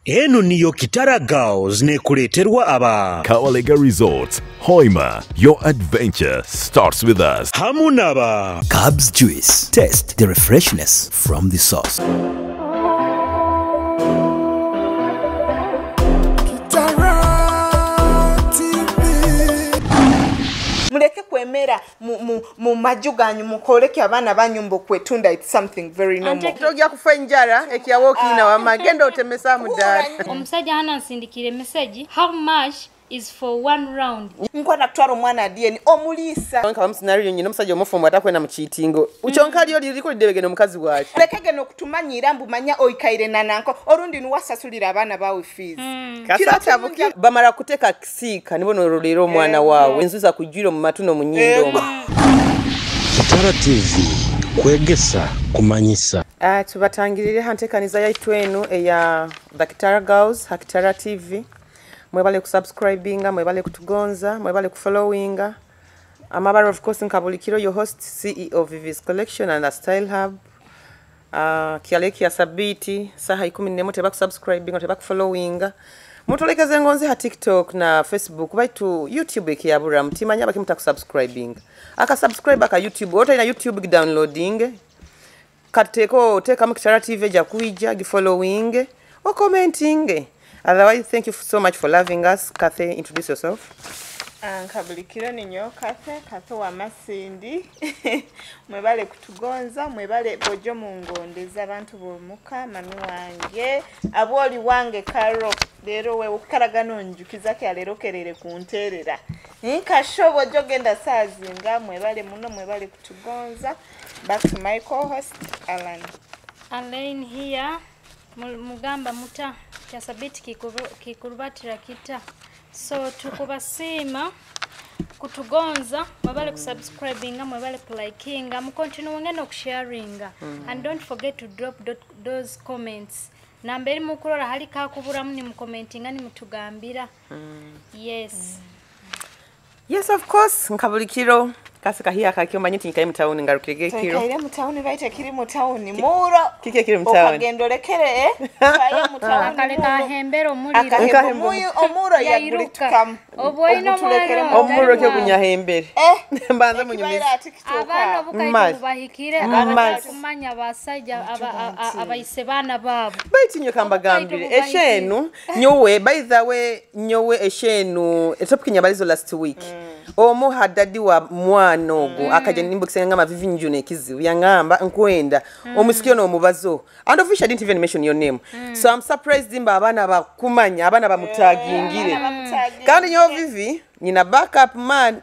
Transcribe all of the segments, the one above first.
Enu niyo Kitara Girls nekuleterwa aba Kawalega Resorts, Hoima, your adventure starts with us. Hamu naba Cubs Juice. Taste the refreshness from the source. Muleke kwemera mu maju ganyu mukoleke abaana banyu mbu kwetunda, it's something very normal. Tojja kufa enjala ekiyawo kiina wama genda otemesa mudaala. Omusajja hana nsindikire message, how much is for one round? Nkwana kutwala omwana DNA omuliisa. Nka mu scenario nyina omusajja omufumbo atakwenda mu kiitingo. Ukyonka lyo liriko lidebegeno omukazi waaki. Muleke geno okutumanyira mbu manya oikaire nananko orundi nuwasasulira abaana bawe fees. Kasata bamara kuteka kisiika nibo norolera omwana waawe. Enzuza kujjira mu matu no mu nnyindo omwo. Kitara TV kwegesa kumanyisa. Tubatangirire hantekaniza yaitu enu eya The Kitara Girls, Kitara TV. Mwebale kusubscribinga, mwebale kutugonza, mwebale kufollowinga. Amabara of course Nkabulikiro, your host, CEO Vivi's Collection and the Style Hub. Kialeki ya sabiti, saha 14 teba kusubscribinga, teba kufollowinga. Mutolekeze ngonzi ha TikTok na Facebook, baitu YouTube ikiyabura mtimanya baki mutakusubscribinga. Aka subscribe aka YouTube, wote ina YouTube downloading. Kateko teka mu Kitara TV ja kuija, gifollowing, o commenting. Otherwise, thank you so much for loving us. Kathy, introduce yourself. Nkabulikiro ninyo Kathy, Kathy wa Masindi. Mwebale kutugonza, mwebale bojo mungondeza abantu bomuka, mami wange, aboli wange Karo, lero we ukaragano njukiza kya lero kerere kunterera. Nkashobo jogenda sazinga, mwebale muno, mwebale kutugonza. Back to my co-host Alan. Alain here. Mugamba muta kyasabiti kikurubatira kita. So tukubasiima kutugonza, mwebale kusubscribinga, mwebale kulikinga, mukontinuinga n'okusharinga. And don't forget to drop those comments. Namberi mukurora hali kakuburamu ni mukomentinga ni mutugambira. Yes. Yes, of course. Nkabulikiro kasika hiya kakyo manyi nkaye mutauni ngarukirege kiro. Nkaye mutauni baita kiri mutauni muro. Kike kiri mutauni. Okagendo lekere kaye mutauni. Akaleka hembero omuliro. Akahembo omuro yagulitukamu. Obwoino mwero. Omuro kyo kunyahembere. Mbanza munyumiza. Abaana obukaito bubahikire abakumanya basajja abayise baana baabo. Baitu nyo kambagambire eshenu nyowe, by the way nyowe eshenu topic nyabalizo last week. Omu hadadi wa mwana ogo akaja nimbo ngamba Vivi njune kizibu yangamba nkwenda omusikio no mubazo, and officially didn't even mention your name. So I'm surprised imba abaana bakumanya abaana bamutagingire. Kandi nyo Vivi nyina backup man,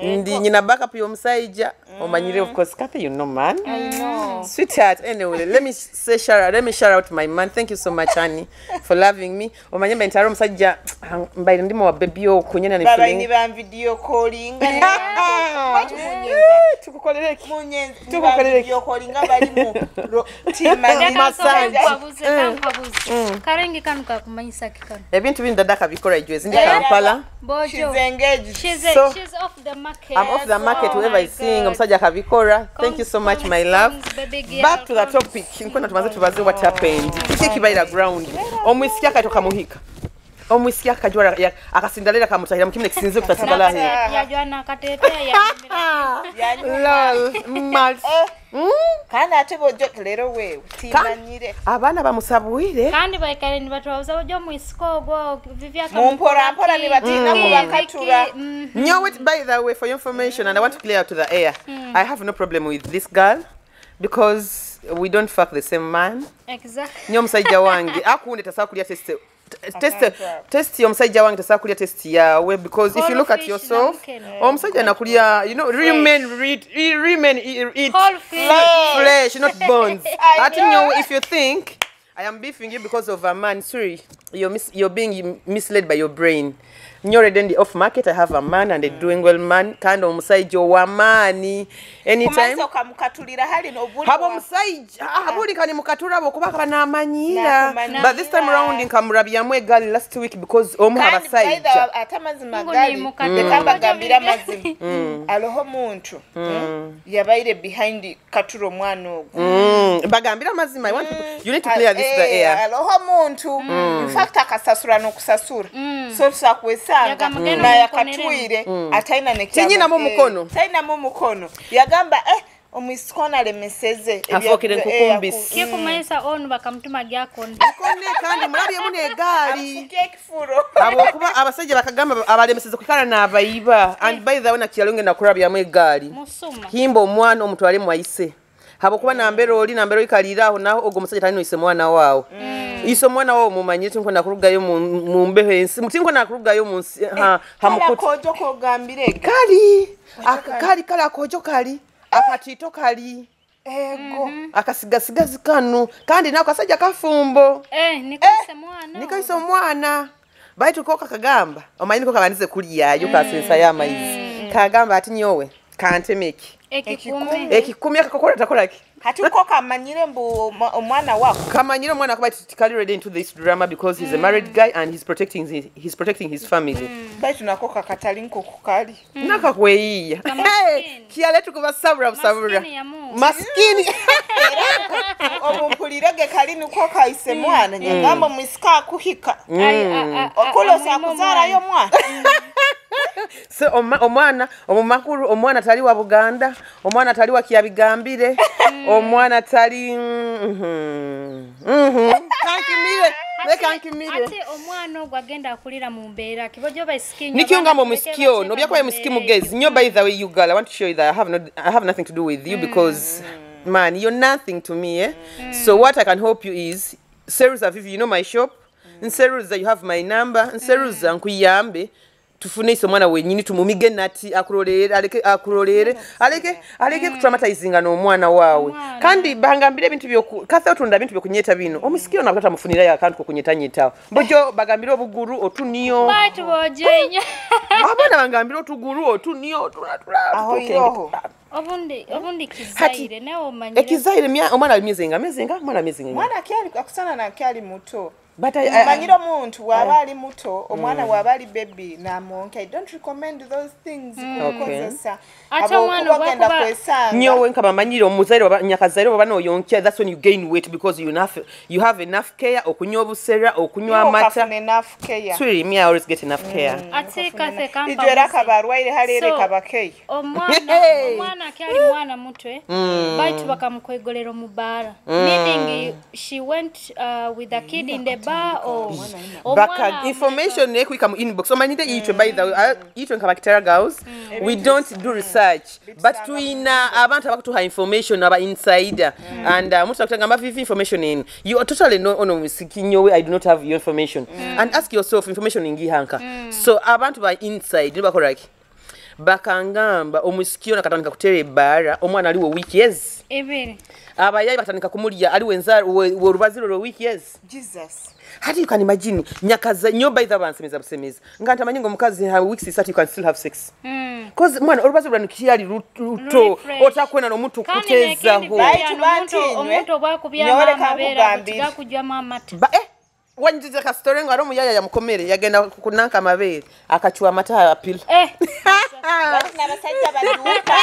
ndi nyina backup yomusaija omanyire, of course Kathy, you know man. I know. Sweetheart, anyway, let me say let me shout out my man. Thank you so much, honey, for loving me. Omanye mba ntaro musajja mbaire ndimo wa baby okunyana ni feeling. Baba ni ba video calling. Tukukolere munyenzi. Tukukolere video calling bali mu team massage. Karengi kanu kakumanyisa kikano. Ebintu bindi dada kabikora ijwezi ndi Kampala. She's engaged. She's off the market. I'm off the market. Whoever is seeing omusajja kabikora. Thank you so much, my love. Back to the topic. Nkwena tumaze tubaze what happened. Kiki kibaira ground. Omwisiki akatoka muhika. Omwisiki akajwara akasindalera kamutahira mukimne kisinze kutasigala he. Yajwana akatetea ya. Lol. Mal. Kandi ate bojo lero wewe timanyire. Abaana bamusabwire. Kandi baikale ni batwabuza bojo mwisiko ogwo Vivi mumpora mpora ni batina kubakatura. Nyowe, by the way, for your information, and I want to clear out to the air. I have no problem with this girl because we don't fuck the same man. Exactly. Nyo musajja wange akunde tasakulya test yomusajja wange tasakulya test yawe, because if you look at yourself omusajja nakulya, you know, real men read, real men eat flesh, not bones. Ati nyo, if you think I am beefing you because of a man, sorry, you're being misled by your brain. Nyo already in the off market. I have a man and a doing well man. Kandi omusajja ow'amaani. Anytime. Kumansa okamukatulira hali n'obuli Haba omusajja habuli kani mukatura abo kuba kaba n'amanyiira. N'akumanyiira. But this time round nkamurabyamu egaali last week because omu Kandi by the abasajja. ate amazima Ngo gali ni mukatula. leka mbagambire amazima aloho omuntu yabaire behind katura omwana ogwo. Bagambire amazima. I want people, you need to clear this the air. Aloho omuntu infact akasasura n'okusasura, so tusakwesanga Yagamba, "Genda naye omukoneremu." akatwire atalina ne Tinyinamu mukono. Talinamu mukono, yagamba omwisiko alemeseze. Afookere nkukumbisi. Kikumanyisa onu bakamutuma gyakonda. Kone kandi mulabyemu n'egaali. Afuke ekifuro. Habwokuba abasajja bakagamba abalemeseze kwikara n'abayiba. And by the way, nakiralo ngenda kurabyamu egaali. Musuma. Himba omwana omutwale mwaise, habwokuba nambera oli nambera oikalire aho naho ogwo omusajja talina ise mwana waawe, ise omwana waawe mumanyire tinkwenda kurugayo mu mbeho ensi tinkwenda kurugayo mu nsi ha mukutu. Kojo kogambire Kali kali kali akojo kali akatito kali ego. Akasigasigazi kano kandi nako kasajja kafumbo. Nikaise mwana. Nikaise omwana baitu ko kakagamba omanyi niko kabandize kulyayo kasensa y'amaizi kagamba ati nyowe kantemeki Ekikumi. Ekikumi akakokola takolaki. Hati uko kamanyire mbu omwana wako. Kamanyire omwana kuba tikali ready into this drama because he's a married guy and he's protecting his family. Baitu nako kakatali nkokukali. Nakakweyiya. Kamaskini. Kyale tukubasabura busabura. Maskini ya Mungu. Maskini. Obumpulirege kali niko kaise mwana nyagamba mwisika akuhika Ai, okulosa amwima akuzaalayo omwana. mwana. So omwana omumakulu omwana tali wa Buganda, omwana tali wa Kyabigambire, omwana tali kankimire leka nkimire. Ate omwana ogwo agenda akulira mu mbeera kibojo baisiki nnyo, Nikyo abaana ngamba tuleke omusiki ono bateeka byakubaye mu musiki mbeera mugezi nnyo. By the way, you girl, I want to show you that I have nothing to do with you because man, you're nothing to me, eh? So what I can help you is Seruza Vivi, you know my shop. Nseruza, you have my number. Nseruza nkuyambe tufune ise omwana wenyini tumumige nati akulolere aleke akulolere aleke aleke kutraumatizinga n'omwana waawe. Omwana. Kandi bangambire ebintu byoku kathe otunda ebintu byokunyeta bino omusiki ono akata mufunirayo akantu kokunyetanyetawo mbojo bagambire obuguru otuniyo. Batu bojenya. Abaana bangambire otuguru otuniyo otulatula. Aho iroho. Obundi kizaire nawe omanyire. Ekizaire omwana ali myezi nga omwana myezi nga Mwana akyali akusana nakyali muto. But manyire omuntu bw'aba ali muto omwana bw'aba ali baby namonke, I don't recommend those things kumukozesa. Ate omwana Habwokuba ogenda bw'akuba- kwesanga Nyowe nkabamanyire omuzaire oba nyakazaire oba noyonkya, that's when you gain weight because you have enough care okunywa obusera okunywa amata. okafuna enough care. Sweetie, me, I always get enough care. Ate kathe kampa Ijo era buzi. kaba arwaire hali So, kaba keya. Omwana Hey. omwana akyali mwana mutwe baitu bakamukwegolera mu bbaala, meaning she went with the kid in the bar or Baka information nekwika mu inbox omanyire itwe. By the way, itwe nkabakitara girls, we don't do research, but tuina abantu abakutuha information aba insider and omuntu akutagamba vivi information in you are totally no ono musiki nyowe, I do not have your information and ask yourself information ingihanka. So abantu ba inside nibakolaki bakangamba omusiki ono akatandika kutera ebbaara omwana aliwo week years 2. Abayayi batandika kumulya aliwo enzaalo olubaziro lwe week years. Jesus. Hati you can imagine nyakaza nyo by the bansemeza busemeza nga ntamanyi nga omukazi ha weeks 30 you can still have sex cause mwana olubazi lwanu kyali luto. Luli fresh. Otakwena n'omuntu Kandi kuteezaho. n'ekindi Baitu byano, bantinywe, omuntu obwakubyamu nyowe leka amabeere nkugambire. tigakujwamu amata. Ba wanjiza kasitore nga ari omuyaya yamukomere yagenda kunanka amabeere akacuwa amata apila. Bati n'abasajja baduupa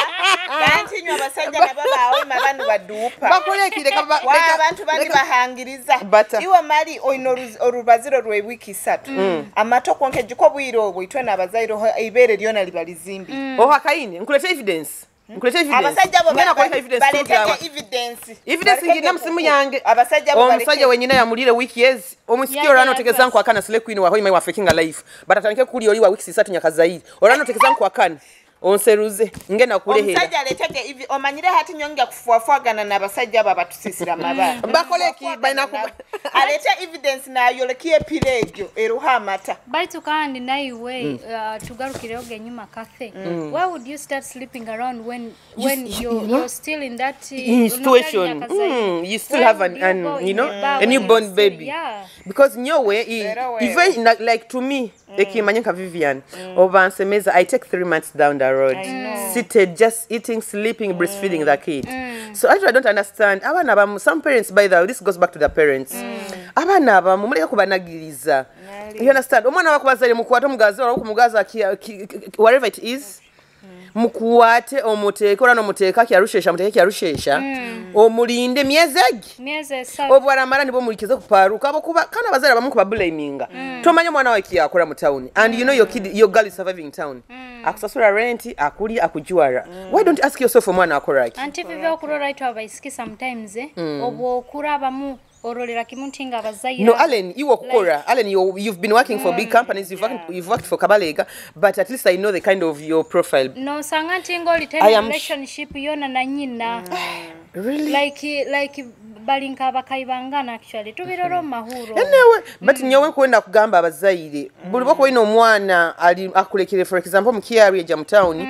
bantinywa abasajja nabo bawema bano baduupa. Bakoleki leka Wa abantu bandi bahangiriza. Bata. Iwe mali olina olubaziro lwe wiiki 3 amata okwonke obwire obwo itwe n'abazaire ibeere lyona liba lizimbi. Oho akaine nkulete evidence, nkulete evidence. Abasajja bo Ngenda kuleta evidence baletege evidence. Evidence Balekege ngina musimu yange. Abasajja bo omusajja baleke wenyina yamulire wiki yezi omusiki Yaje olano otegeza yatwasa. nkwakana sile queen waho imai wafekinga life but atandike kuli oli wa weeks 3 nyakazairi olano otegeza nkwakana onseruze ngenda kulehera. Omusajja aletege omanyire hati nyonga kufuafuagana n'abasajja abo abatusisira amabala. Bakoleki balina Alete evidence nayolekiye epira egyo eruho amata. Baitu kandi naiwe tugarukireho genyuma Kathe, why would you start sleeping around when You know, you're still in that in situation, you still have an you know, a newborn baby. Yeah. Because nyowe Era wewe. even like to me Ekimanye nka Vivian obansemeza, I take 3 months down the road, seated, just eating, sleeping, breastfeeding the kid. So actually I don't understand abaana abamu. Some parents, by the way, this goes back to the parents, abaana abamu muleke kubanagiriza, you understand? Omwana wakubazaire mukwate omugazi oba kumugaza whatever it is, mukwate omuteeke ora nomuteeka kyarushesha, muteeke kyarushesha, omulinde myezi egi Myezi 3. Obwaramara nibwo mulikize kuparuka abokuba. Kandi abazaire abamu kubablaminga, tomanya omwana wawe kiyakora mu town, and you know your kid, your girl is surviving in town, akusasula rent, akulya, akujwara. Why don't you ask yourself omwana akora ki? Anti bibyokurora itwe abaisiki sometimes, obwokura abamu orolera kimu nti nga abazaire. No, Allen, iwe okukora. Allen, you've been working for big companies, you've worked for Kabalega, but at least I know the kind of your profile. Nosanga nti ngaoli I tena am relationship yona na nyina. Really? Like bali nk'abakaibangana, actually tubirora omu mahuro. Enewe, but nyowe nkwenda kugamba abazaire, buli bwokuba olina omwana ali akulekere, for example, mukyaro eja mu tawuni,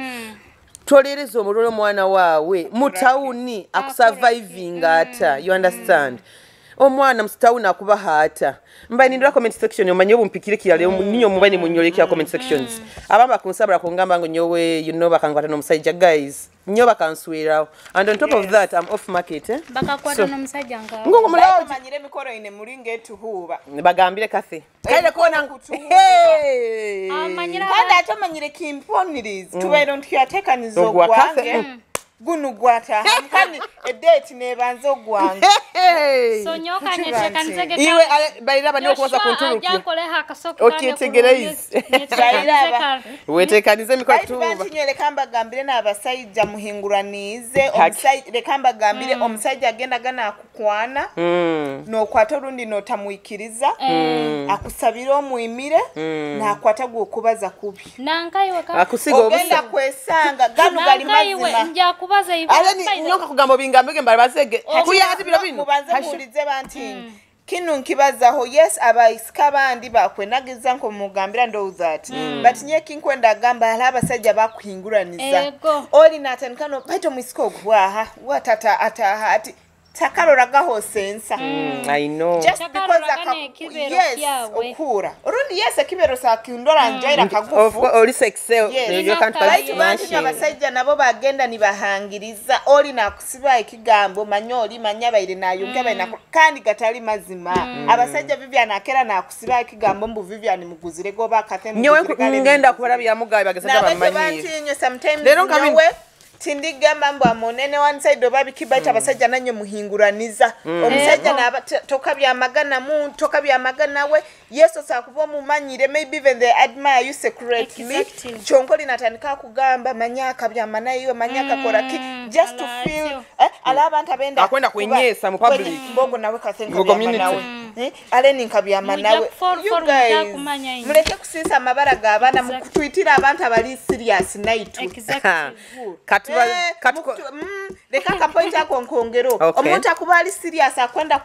tolereza omulole omwana waawe mu tawuni akusurvivinga ata, you understand? Omwana musitawuni akubaha ata? Mbaye nindira comment section, omanye obumpikire kirale ninyo mubaye nimunyolekera comment sections. Abamu bakunsabira kungamba ngo nyowe, bakankwata n'omusajja. Guys, nyo bakanswirawo, and on top of that I'm off market, eh? Bakakwata n'omusajja nga Ngo mulao. Manyire emikoro ine mulinga etuhuuba. Bagambire Kathy kaire kona. Kutuhuuba. Hey! Amanyira. Kandi ate omanyire kimponirizi tubaire ntukyatekaniza Ogwa Kathy. ogwange guno gwataha kandi edeeti nebanza ogwange. Hey! So nyoka Kukiba nyetekanizege. Iwe balira bani okubaza kunturukya. Ajakoleho akasoke. Okyetegereze. Baliraba. Wetekanize emikoro Baitu tuuba. bantinyo, leka mbagambire n'abasajja muhinguraniize. Haki. Leka mbagambire, omusajja agenda gana akukwana n'okwata olundi n'otamwikiriza, akusabire omwimire n'akwata gwokubaza kubi. Nankaiwe Akusiga ogenda obusa. Kwesanga gano gali nankaiwe mazima. nja kubaza. Ate nyoka kugamba obingambege mbalibazege kuya hati biro bino. Mubanze muwulize banti kinu nkibazaho. Yes, abaisika abandi bakwenagiza nkomugambira ndowooza ati, but nye kinkwenda agamba hali abasajja bakuhinguraniza. Ego. Oli natandika no baita omwisika ogu waha watata ataha ati takaroragaho sensa. I know. Just because Takaroragana ekibero yes, kyawe. okura orundi yes ekibero sakindora njaira Of kagufu. course, oli sexe. Yes. You can't Baitu Baitu bantu smashing. abasajja nabo bagenda nibahangiriza, oli nakusiba ekigambo manya oli manya baire nayonke baire kandi gatali mazima. Abasajja Vivian akera nakusiba ekigambo mbu Vivian muguzire goba kate. Nyowe ngenda kubalabya mugabe bagesajja nabekyo bamanyiire. bantinyo sometimes. Leero nka Nyowe tindigamba mbu amunene one side oba biki, baitu abasajja nanye muhinguraniza. Omusajja naba tokabyamagana mu tokabyamagana we yesu sakuba omumanyire, maybe even they admire you secretly. Kyonka olinatandika akugamba manya akabyama nayiwe manya akakora ki, just to feel Alatyo. ala abantu abenda Akwenda kwenyeesa mu public. Mbogo nawe kase Mu nkabyama community. nawe. Aleni nkabyama Mujja nawe. kufor- You for mujja guys, kumanya ino. muleke kusiisa amabara g'abaana mukutwitira abantu abali serious naitu. Katuba Leka akapoint ako nkongero. Okay. Omuntu akuba ali serious akwenda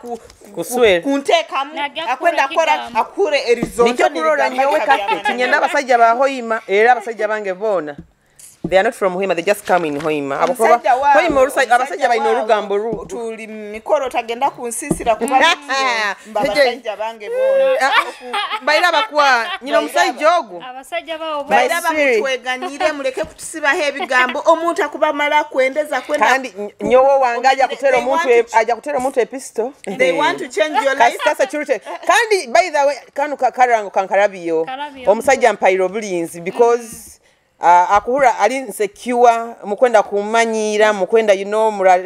Kuswera. kunteekamu Najja akwenda kukura kora ekigambo. akure erizonto. Nikyo kulora nyowe Kathy tinyenda abasajja ba Hoima, era abasajja bange boona they are not from Hoima, they just come in Hoima. Abakuba Omusajja waawe, Hoima abasajja balina waawe, olugambo ru tuli mu mikolo tagenda kunsisira kuba mba abasajja bange boona. Balina bakwa nyina omusajja ogwo. Abasajja bawo My Baira spirit. bamutweganyire, muleke kutusibaho ebigambo. Omuntu akubamala kwendeza kwenda Kandi nyowe wange ajja kutera They omuntu want ajja kutera omuntu episto. They want to change your life. Kasita security. Kandi by the way, kano karango kankarabiyo. Karabyo. Omusajja mpaire obulinzi because akuhura ali insecure mukwenda kumanyira mukwenda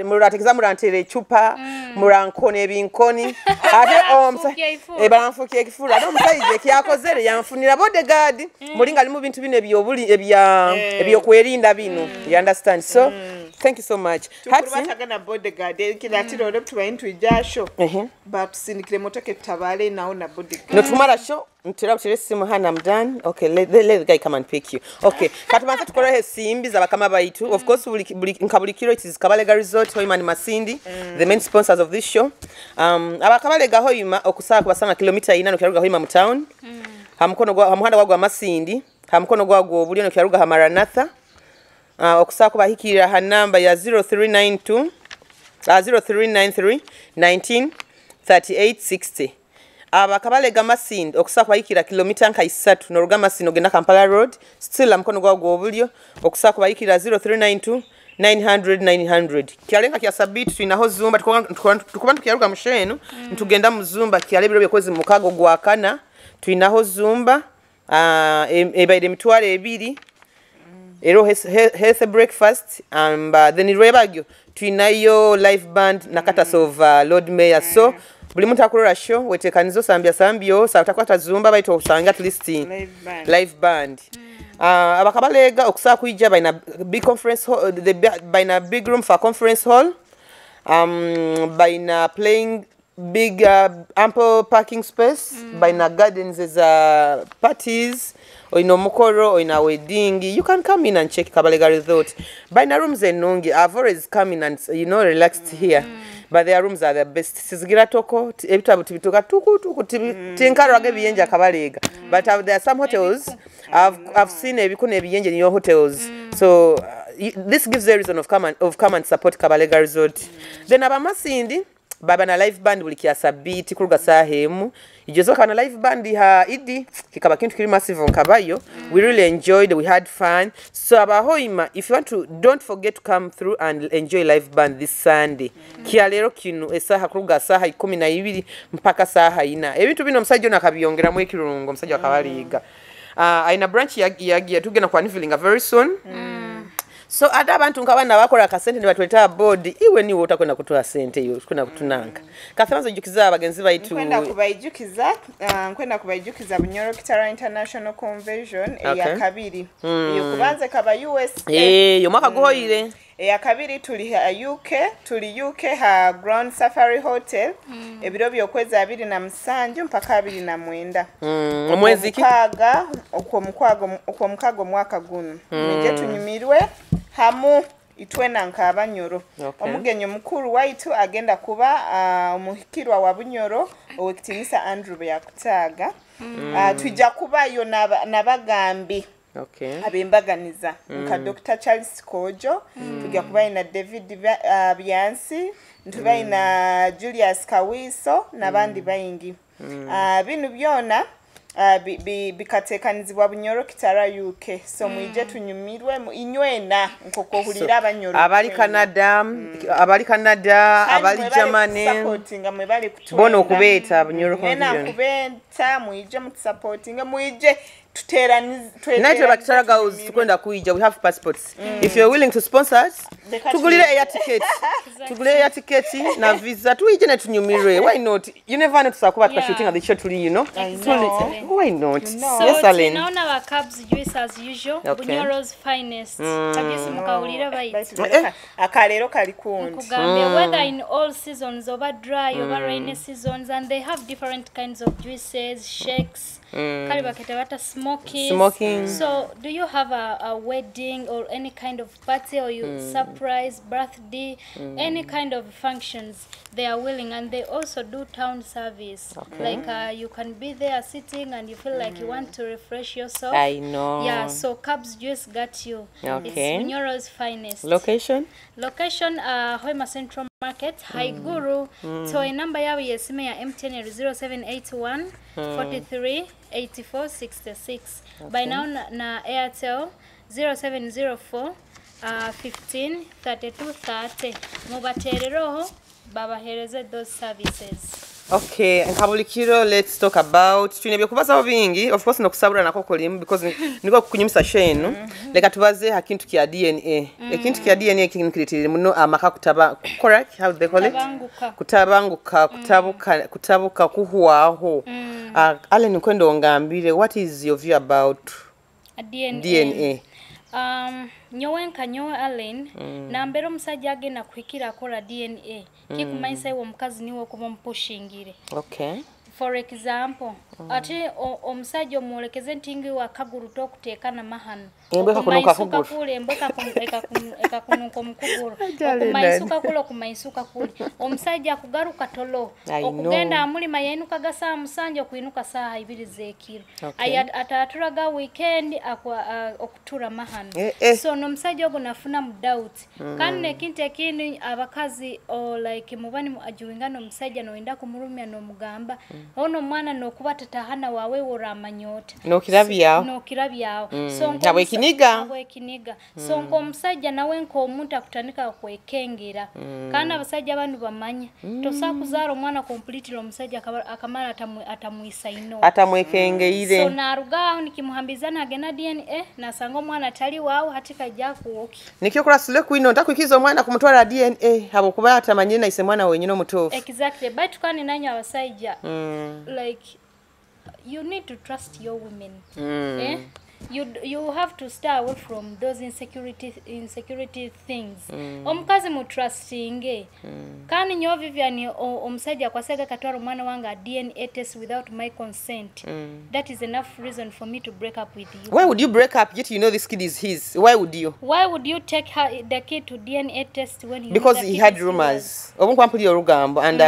murategeza murantera ecupa murankona ebinkoni ate Baranfukia ifuru. Baranfukia ekifuru. Ate omusajja ekyakozere yanfunira bodyguard muli nga ali mu bintu bino ebyobuli ebya ebyokwerinda bino, you understand? So thank you so much. Hati Tukubatagana bodyguard kiratiro ole tubaye ntwijasho Ehe. batusindikire motoka etutabale nawo na bodyguard. Notumara show ntera butere simu hana, I'm done. Okay, let the guy come and pick you. Okay, katubanze tukoreho esimbi zabakama baitu. Of course, buli nka buli kiro it is Kabalega Resort Hoima ni Masindi, the main sponsors of this show. Abakabalega Hoima okusaba kubasanga kilomita 4 nokyaruga Hoima mu town, hamukono gwa hamuhanda gwa Masindi, hamukono gwa gwo bulyo nokyaruga ha Maranatha. Okusaba kubahikirira ha namba ya 0392 0393 19 38 60. Abakabalega Masindi okusobola kubayikira kilomita nka 3 n'oruga Masindi ogenda Kampala Road, still mukono gwawe gw'obulyo, okusobola kubayikira 0392 900 900. Kyalenka kya sabiti twinaho zumba, tukuba tukyaruga mushenu ntugenda mu zumba kyale ebiro byokwezi 6 gwa kana twinaho zumba, ebaire 20,000 ero health breakfast, and then rwebagyo twinayo live band na katas of Lord Mayor. So buli muntu akurora show wetekanizo sambya sambyo sabatakwata zumba baito osanga at least live band. Abakabalega okusaa kuija baina big conference hall, baina big room for conference hall, baina playing big ample parking space, baina gardens as parties, oina omukoro, oina wedding, you can come in and check Kabalega Resort. Baina rooms ennungi. I've always come in and you know relaxed here, but their rooms are the best. Sizigira toko ebitabo tibituka tuku tuku tinkarwaga ebiyenje Kabalega, but there are some hotels I've seen ebikuna ebiyenje in your hotels. So this gives a reason of come and support Kabalega Resort. Then abamasindi baba na live band buli kya sabiti kuruga sahemu ijozo kana live band ha idi kikaba kintu kiri massive nkabayo. We really enjoyed, we had fun. So abahoima, if you want to, don't forget to come through and enjoy live band this Sunday. Kya lero kinu esaha kuruga saha 12 mpaka saha 4. Ebintu bino omusajja ono akabyongeramu ekirungo, omusajja akabaliga. Aina branch ya tugenda kwa Nifilinga very soon. So ate abantu nk'abaana bakola akasente ne batweta board, iwe niwe otakwenda kutuwa sente yo, kwenda kutunanka. Kathamanzo jukiza abagenzi baitu. Nkwenda kubayijukiza Bunyoro Kitara International Convention eya kabiri. Eyo kubanze kaba USA. Yo mwaka guhoire. Eya kabiri tuli ha UK, tuli UK ha Grand Safari Hotel. Ebiro byokwezi 27 mpaka 29. Omwezi ki? Okwo mukago mwaka guno. Mwije tunyumirwe hamu itwena nk'abanyoro. Omugenyi mukuru waitu agenda kuba omuhikirwa wa Bunyoro owekitinisa Andrew Byakutaaga. Tujja kubayo n'abagambi. Abembaganiza nka Dr. Charles Kojo, tujja kubayo na David Byansi, ntubayo na Julius Kawiso n'abandi bayingi. Binu byona bikatekanizibwa Bunyoro Kitara UK. So mwije tunyumirwe inywena nkoko hulira abanyoro. Abali Canada, abali Canada, abali Germany. Supportinga mwebale kutwenda. Bono kubeta Bunyoro Convention. Kubeta mwije mutusupportinga mwije Naitwe Bakitara Girls tukwenda kuija, we have passports. If you're willing to sponsor us, tugulire air ticket. Tugulire air ticket na visa tuije na tunyumirwe. Why not? You never know tusakuba tukashooting at the show tuli, you know. Exactly. Why not? So, yes, Aline. Tunaona wa Cubs juice as usual. Bunyoro's finest. Kabisa mukawulira baitu. Akalero kali kundi. Nkugambye weather in all seasons, oba dry, oba rainy seasons, and they have different kinds of juices, shakes. Kale baketa bata smoking. So do you have a wedding or any kind of party, or you surprise birthday, any kind of functions, they are willing. And they also do town service. Like you can be there sitting and you feel like you want to refresh yourself. I know. Yeah, so Cubs Juice got you. Okay. It's Bunyoro's finest. Location? Location, Hoima Central Market, Haiguru. So a number yawe yesime ya MTN 0781 43 84 66. By now na Airtel 0704 15 32 30. Mubatereroho babahereze those services. Okay, nkabulikiro, let's talk about twine byokubazaho bingi. Of course nokusabura nako kolimu because niko kukunyumisa shenu. Leka tubaze hakintu kya DNA. Ekintu kya DNA kinkiritire muno amaka kutaba, correct, how they call it? Kutabanguka, kutabuka, kutabuka kuhuwaho. Allen nkwendo ngambire, what is your view about DNA? Nyowe nka nyowe Allen, nambera omusajja agenda kuhikira akora DNA. Kikumanyisa iwe omukazi niwe okuba omupushingire. Okay. For example, Ate omusajja omwolekeze nti ngi wakaguru tokuteekana mahano. Embwa ekakunuka kuguru. Kule embwa ekakunuka omukuguru. Okumaisuka kule okumaisuka kule. Omusajja akugaruka tolo. Okugenda amulima yainukaga saa 7 okuinuka saa 2 z'ekiro. Okay. Ataturaga weekend okutura mahano. So n'omusajja ogwo nafuna mu doubt. Kandi nekintu ekindi abakazi like mubani mu ajuinga n'omusajja noyenda kumurumya n'omugamba ono omwana nokuba tatahana wawe oramanyota. Nokirabyawo. Nokirabyawo. So nabwekiniga. So nk'omusajja nawe nk'omuntu akutandika kwekengera. Kandi abasajja banu bamanya. Tosa kuzaara omwana completely omusajja akamara atamwisa ino. Atamwekengeire. So narugaho nikimuhambizana agenda DNA nasanga omwana atali wawo hatika jja kuwoki. Nikyo kula sule kwino ntakwikiza omwana kumutwala DNA habokuba atamanyire na ise mwana wenyine omutuufu. Exactly. But kandi nanyo abasajja like you need to trust your women. You have to stay away from those insecurity things. Omukazi mu trustinge. Kandi nyo Vivian omusajja kwasega katwara omwana wange a DNA test without my consent. That is enough reason for me to break up with you. Why would you break up yet you know this kid is his? Why would you? Why would you take her the kid to DNA test when you because know the he kid had is rumors. Obunkwampulia orugambo and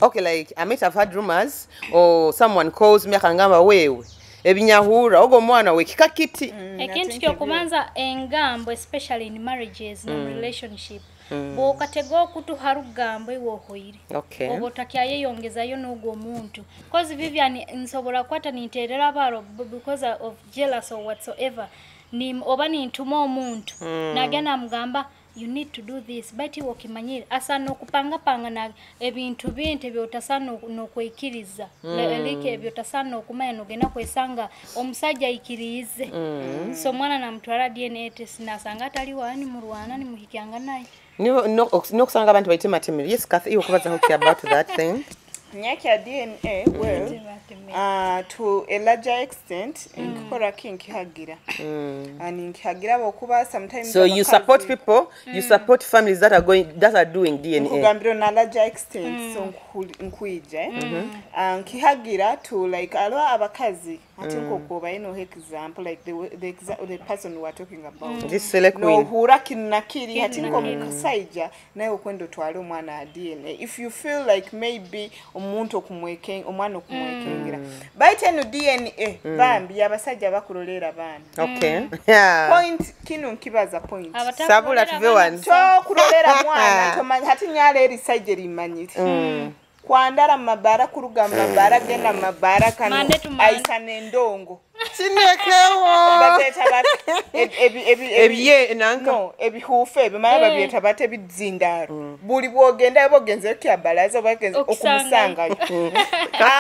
okay, like I might have had rumors or someone calls me akangamba wewe ebinyahura ogo mwana we kika kiti. Ekintu kyokubanza engambo especially in marriages no relationship. Bw'okatega okutu harugambo iwe ohoire. Okay. Oba otakyayeyongezayo n'ogwo omuntu. Cause Vivian nsobola kwata ninterera abaro because of jealous or whatsoever. Ni oba nintuma omuntu. Nagenda mugamba you need to do this but iwe okimanyire asa n'okupangapanga na ebintu bintu ebyotasana n'okwekiriza. Like ebyotasana okumanya n'ogenda kwesanga omusajja ayikirize. So omwana namutwala DNA test nasanga atali wani murwana ni muhikyanga naye. No nokusanga abantu bayite matemere. Yes, Kathy, iwe kubaza hoki about that thing. Nyakya DNA, well, to a larger extent, nkikora kinkihagira. And nkihagira bokuba sometimes. So you support people, you support families that are going, that are doing DNA. Nkugambira na larger extent, so nkuije. Nkihagira to like alwa abakazi. Ati nkokuba ino example like the person we are talking about. This select queen. No hura kinakiri ati nkomukasaija naye okwenda otwale omwana DNA. If you feel like maybe omuntu okumwekeng omwana okumwekengera. Baite no DNA bambi abasajja bakulolera baana. Okay. Yeah. Point kino nkibaza point. Sabula tuve wano. Tokulolera mwana tomanya hati nyale eri sajja limanyire. Kwandara mabara kuruga mabara genda mabara kano aisa nendongo. Kinekewo. Bateta bat ebiye nanka. No, ebihufe ebimaya babyeta bate bizindaro. Buli bwogenda bogenze kya balaza bagenze okumusanga.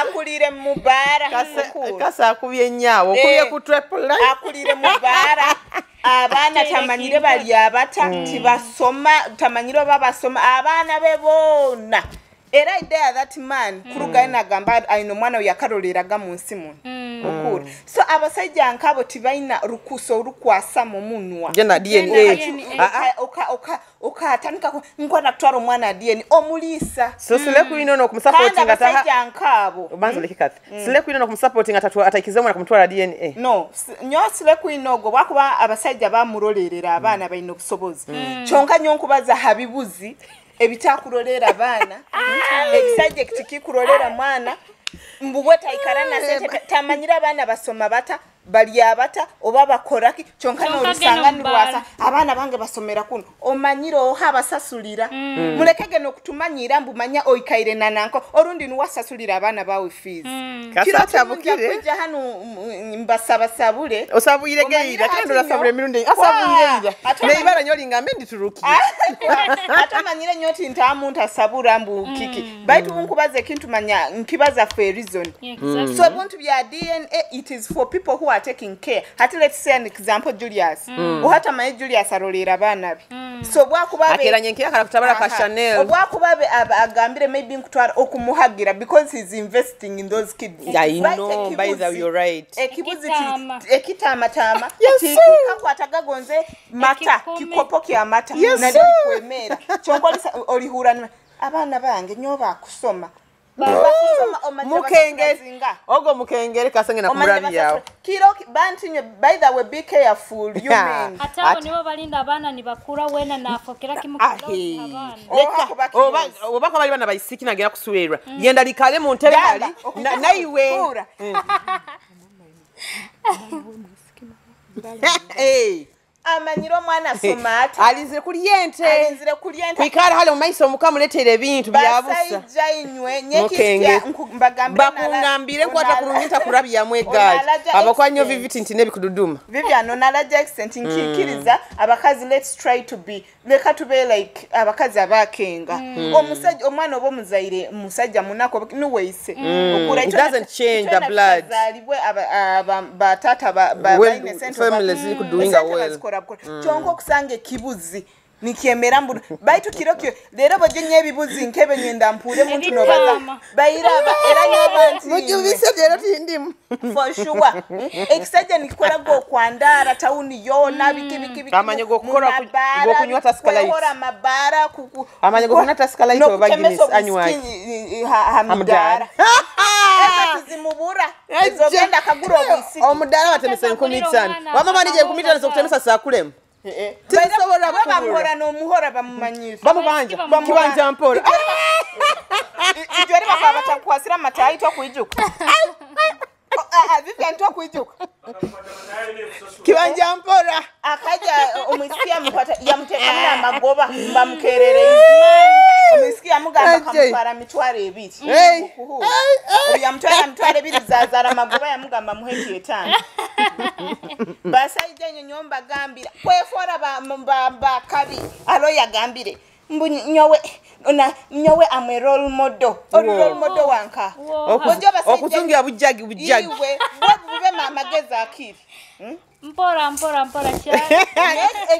Akulire mubara. Kasa akubye nnyawo okubye ku triple. Akulire mubara. Abaana tamanyire bali abata tibasoma tamanyire oba basoma abaana be bonna. Era idea that man kuruga nagamba ayino mwana yakaroleraga mu nsi muno. Okura. So abasajja nkabo tibaina rukuso rukwasa mu munwa. Genda DNA. Okatanika nkwana kutwara omwana DNA omulisa. So sile kuino no kumusupporting ata abasajja nkabo. Obanza leki Kathy. Sile kuino no kumusupporting atatu ataikiza mwana kumutwara DNA. No, nyo sile kuino go bakuba abasajja bamurolerera abaana bayina obusobozi. Kyonka nyo nkubaza habibuzi ebitakulolera abaana. Ekisajja kikikulolera mwana mbubwe taikarana sente tamanyira abaana basoma bata bali abata oba bakoraki kyonka n'olusanga nirwasa abaana bange basomera kuno omanyira oha abasasulira. Mulekege n'okutumanyira mbumanya oikaire nananko orundi niwasasulira abaana bawe fees. Kasatabukire kujja hano mbasabasabule osabuyire geira kandi orasabule emirundi asabuyire neibara nyo lingambe ndituruki atamanyire nyo ti ntamuntu asabura mbu kiki baitu nkubaze kintu manya nkibaza for a reason. So buntu bya DNA it is for people who are taking care. Hati let's say an example Julius. Ohata maye Julius arolera abaana be. So bwakuba be akeranye nkiyakala kutabara ka Chanel. Obwakuba be agambire maybe nkutwara okumuhagira because he's investing in those kids. I know, by the way you're right. Ekibuzi ekitama tama kikakwata gagonze mata kikopo kya mata na kwemera. Kyonkolisa olihura abaana bange nyo bakusoma. Mukengere ogo mukengere kasenge na kumurabi yawo kiro bantu nye, by the way, be careful you men. Ate abo nibo balinda abaana nibakura wena nafokera kimu kilozi. Leka oba bali bana baisiki nagera kuswerwa genda likale mu ntebe hali naiwe. Hey, amanyiro mwana somata alizire kulyente kwikara hale mumaiso mukamuletera ebintu byabusa basajja inywe nyekisya mbagambire bakungambire nkwata kurungi ntakurabya mwegali abakwanyo viviti nti nebikududuma Vivian onalaja accent nkikiriza abakazi, let's try to be, leka tube like abakazi abakenga. Omusajja omwana oba omuzaire musajja munako nuweise okura. It doesn't change the blood. Zalibwe batata ba baine families kudoing well. Kyonka okusanga ekibuzi nikyemera mbu baitu kirokyo leero bojje ebibuzi nkebe nyenda mpure muntu nobaza bairaba era nyobanti mujubise leero tindimu for sure. Ekisajja nikikora go kwandara tawuni yona biki biki biki amanye gokukora gokunywa Tusker Lite kora mabara kuku amanye gokunywa Tusker Lite oba Guinness anywa hamidara eza tuzimubura ezogenda kagura obwisiki omudara batemesa 15 wamama nije 15 zokutemesa saa kulemu tisobola bamuhora n'omuhora bamumanyira bamubanja kibanja mpora ijjo eri bakaba batakukwasira amatayi tokwijuka Vivian tokwijuka kibanja mpora akaja omwisiki yamukwata yamuteekamu amagoba bamukerere omwisiki yamugamba kamutwara mitwaro ebiri yamutwara mitwaro ebiri zazaara amagoba yamugamba muheki 5 basajja nyo mbagambira kwefora bakabi alo yagambire mbu nyowe ona nyowe amwe role model ori role model wanka okuzungira bujjagi bujjagi iwe bube amagezi akiri mpora mpora mpora cyane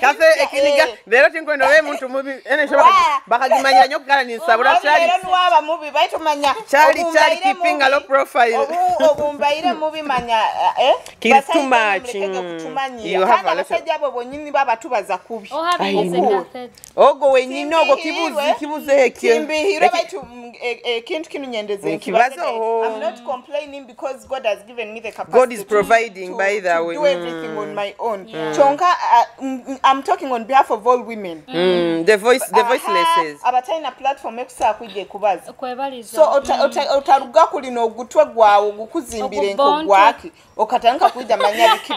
kafe ekiniga rero tinkwendo we muntu mubi ene shoba bakagimanyira nyo kukala ninsabura cyari rero nuwaba mubi baitumanya cyari cyari keeping a low profile obumbaire mubi manya too much you have a basajja abo bonyini babatubaza kubi ogo wenyini ogo kibuzi kibuze ekyo kimbihiro baitu ekintu kinu nyendeze kibazo. I'm not complaining because God has given me the capacity. God is providing by the way do everything on my own. Kyonka I'm talking on behalf of all women. The voice, the voicelesses. Abatalina platform ekusobola kujja ekubaza. Kwebaliza. So otaruga kulino ogutwe gwawe gukuzimbire nk'ogwaki okatandika kujja manya biki.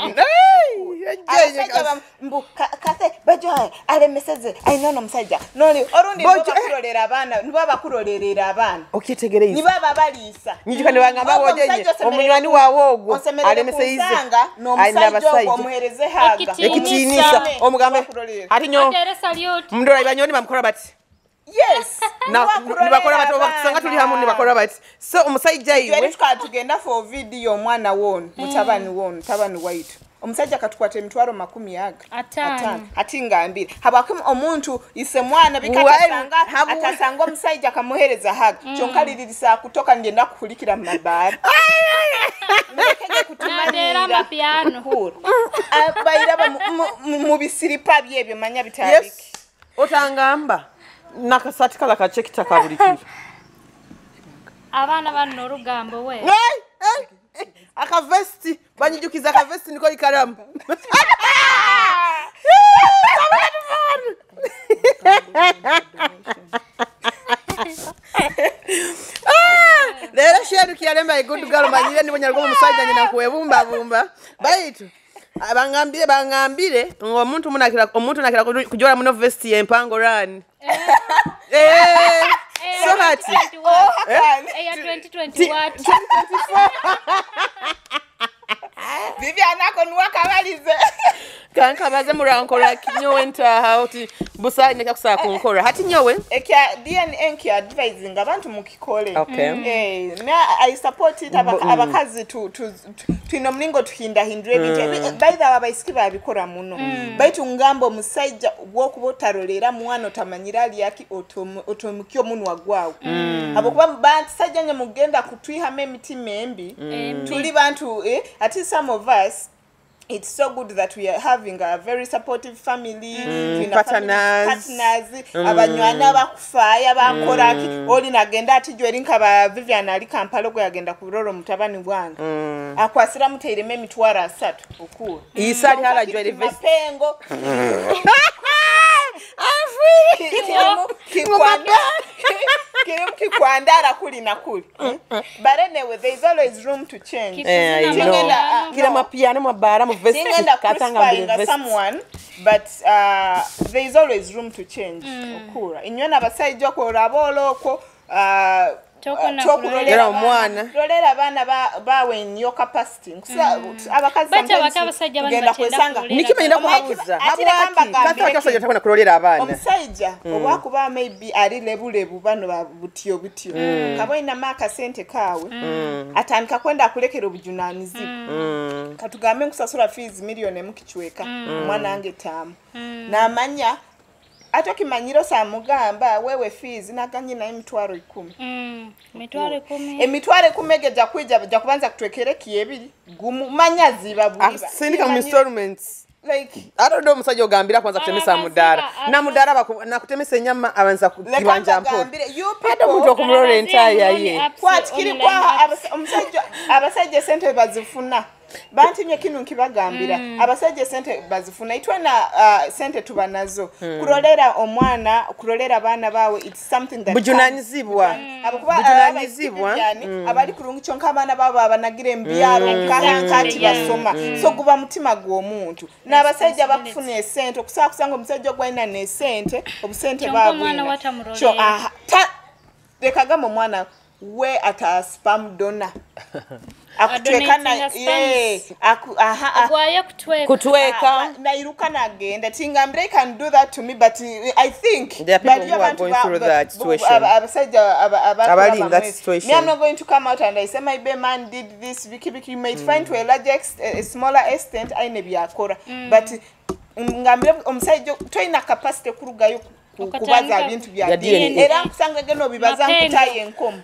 Abasajja mbu kase bajo alemeseze ayina omusajja noli orundi nibo abaana nibo abakurolerera abaana. Okyetegereza. Nibo ababaliisa. Nyijuka ne bangamba bojenye omunywani wawe ogwo alemeseize. N'omusajja ogwo omuhereze haga. Ekitiinisa omugambe ati nyo mndora ibanyoni bamukora bati. Yes. Nibakora bati obakusanga tuli hamu nibakora bati. So omusajja iwe. Twari tukatugenda for video omwana won mutabani won mutabani waitu. Omusajja katukwata emitwaro 50 ati ngambire habako omuntu ise mwana bikatasanga atasanga omusajja kamuhereza haga kyonka liririsa kutoka ngenda kukulikira mu mabaara mulekege kutumanira amapiano abayiraba mu bisiripa byebyo manya bitabiki otangamba nakasati kala kachekita kabulikiro abaana bano orugambo we akavesti banyijukiza akavesti niko ikaramu Leero sheru kiyalemba good girl manyire ni bonyalgo omusajja nyina kuwebumba bumba baitu bangambire omuntu munakira omuntu nakira kujora muno vesti yempango run so hati eya 2021 Vivian ako nuwakabalize kankabaze murankora kinyowe ntaha oti busa neka kusaba kunkora hati nyowe ekya DNA nki advising abantu mukikole. Okay. Na I support it abakazi tu twino mlingo tuhindahindure ebintu by the way abaisiki babikora muno baitu ngambo musajja gwokuba otarolera mwana otamanyira ali otomukyo munwa gwawe abokuba basajja nye mugenda kutwihamu emitima embi tuli bantu ati some of us It's so good that we are having a very supportive family, partners, abanywani abakufaaya bakolaki oli nagenda atijwa eri nkaba Vivian ali Kampala gwe yagenda kurora omutabani gwange akwasira muteiremu emitwaro 3 okuura isali hala jwa mapengo kirimu kikwandara kuli na kuli. But anyway, there is always room to change. Kila mapiano mabara mu vest katanga someone, but there is always room to change. Okura inywena abasajja ko raboloko chokurolera omwana rolera abaana bawe in your capacity. Abakazi abasajja genda kwesanga nikimanyira kuhabuza habwaki kata abasajja takona kurolera abaana omusajja obwakuba maybe ali lebulebu bano butyo butyo kaboina maka sente kawe atandika kwenda akulekera obujunanizibwa. Katugambe nkusasula fees million emukichweka omwana wange tamu namanya ato kimanyiro samugamba wewe fees naganye na emitwaro 10. Emitwaro 10. Emitwaro 10 egeja kwija ja kubanza kutwekere kiyebiri gumu manya ziba buliba. Sindika mu installments. Like I don't know musajja ogambira kwanza kutemesa mudara. Na mudara na kutemesa enyama abanza kibanja mpo. Ado muntu okumurora entire ye. Kwati kiri kwa omusajja abasajja sente bazifuna. Bantinye kinu nkibagambira abasajja sente bazifuna itwena sente tuba nazo kurolera omwana kurolera abaana bawe it's something that bujunanizibwa bujunanizibwa abali kurungi kyonka abaana babo abanagira embyaro kahankati basoma so guba mutima gw'omuntu n'abasajja bakufuna esente okusaba kusanga omusajja gwalina n'esente obusente babwina so leka gamba omwana we ata spam donor akutweka na ye aha kutweka nairuka nagenda tingambire can do that to me, but I think there are people who are going through that situation. Abasajja abali in that situation. Me, I'm not going to come out and I say my baby man did this biki biki. You might find to a large a smaller extent aine byakora, but ngambire omusajja toyina capacity kurugayo kubaza ebintu bya DNA era nkusanga geno bibaza nkutaye enkomo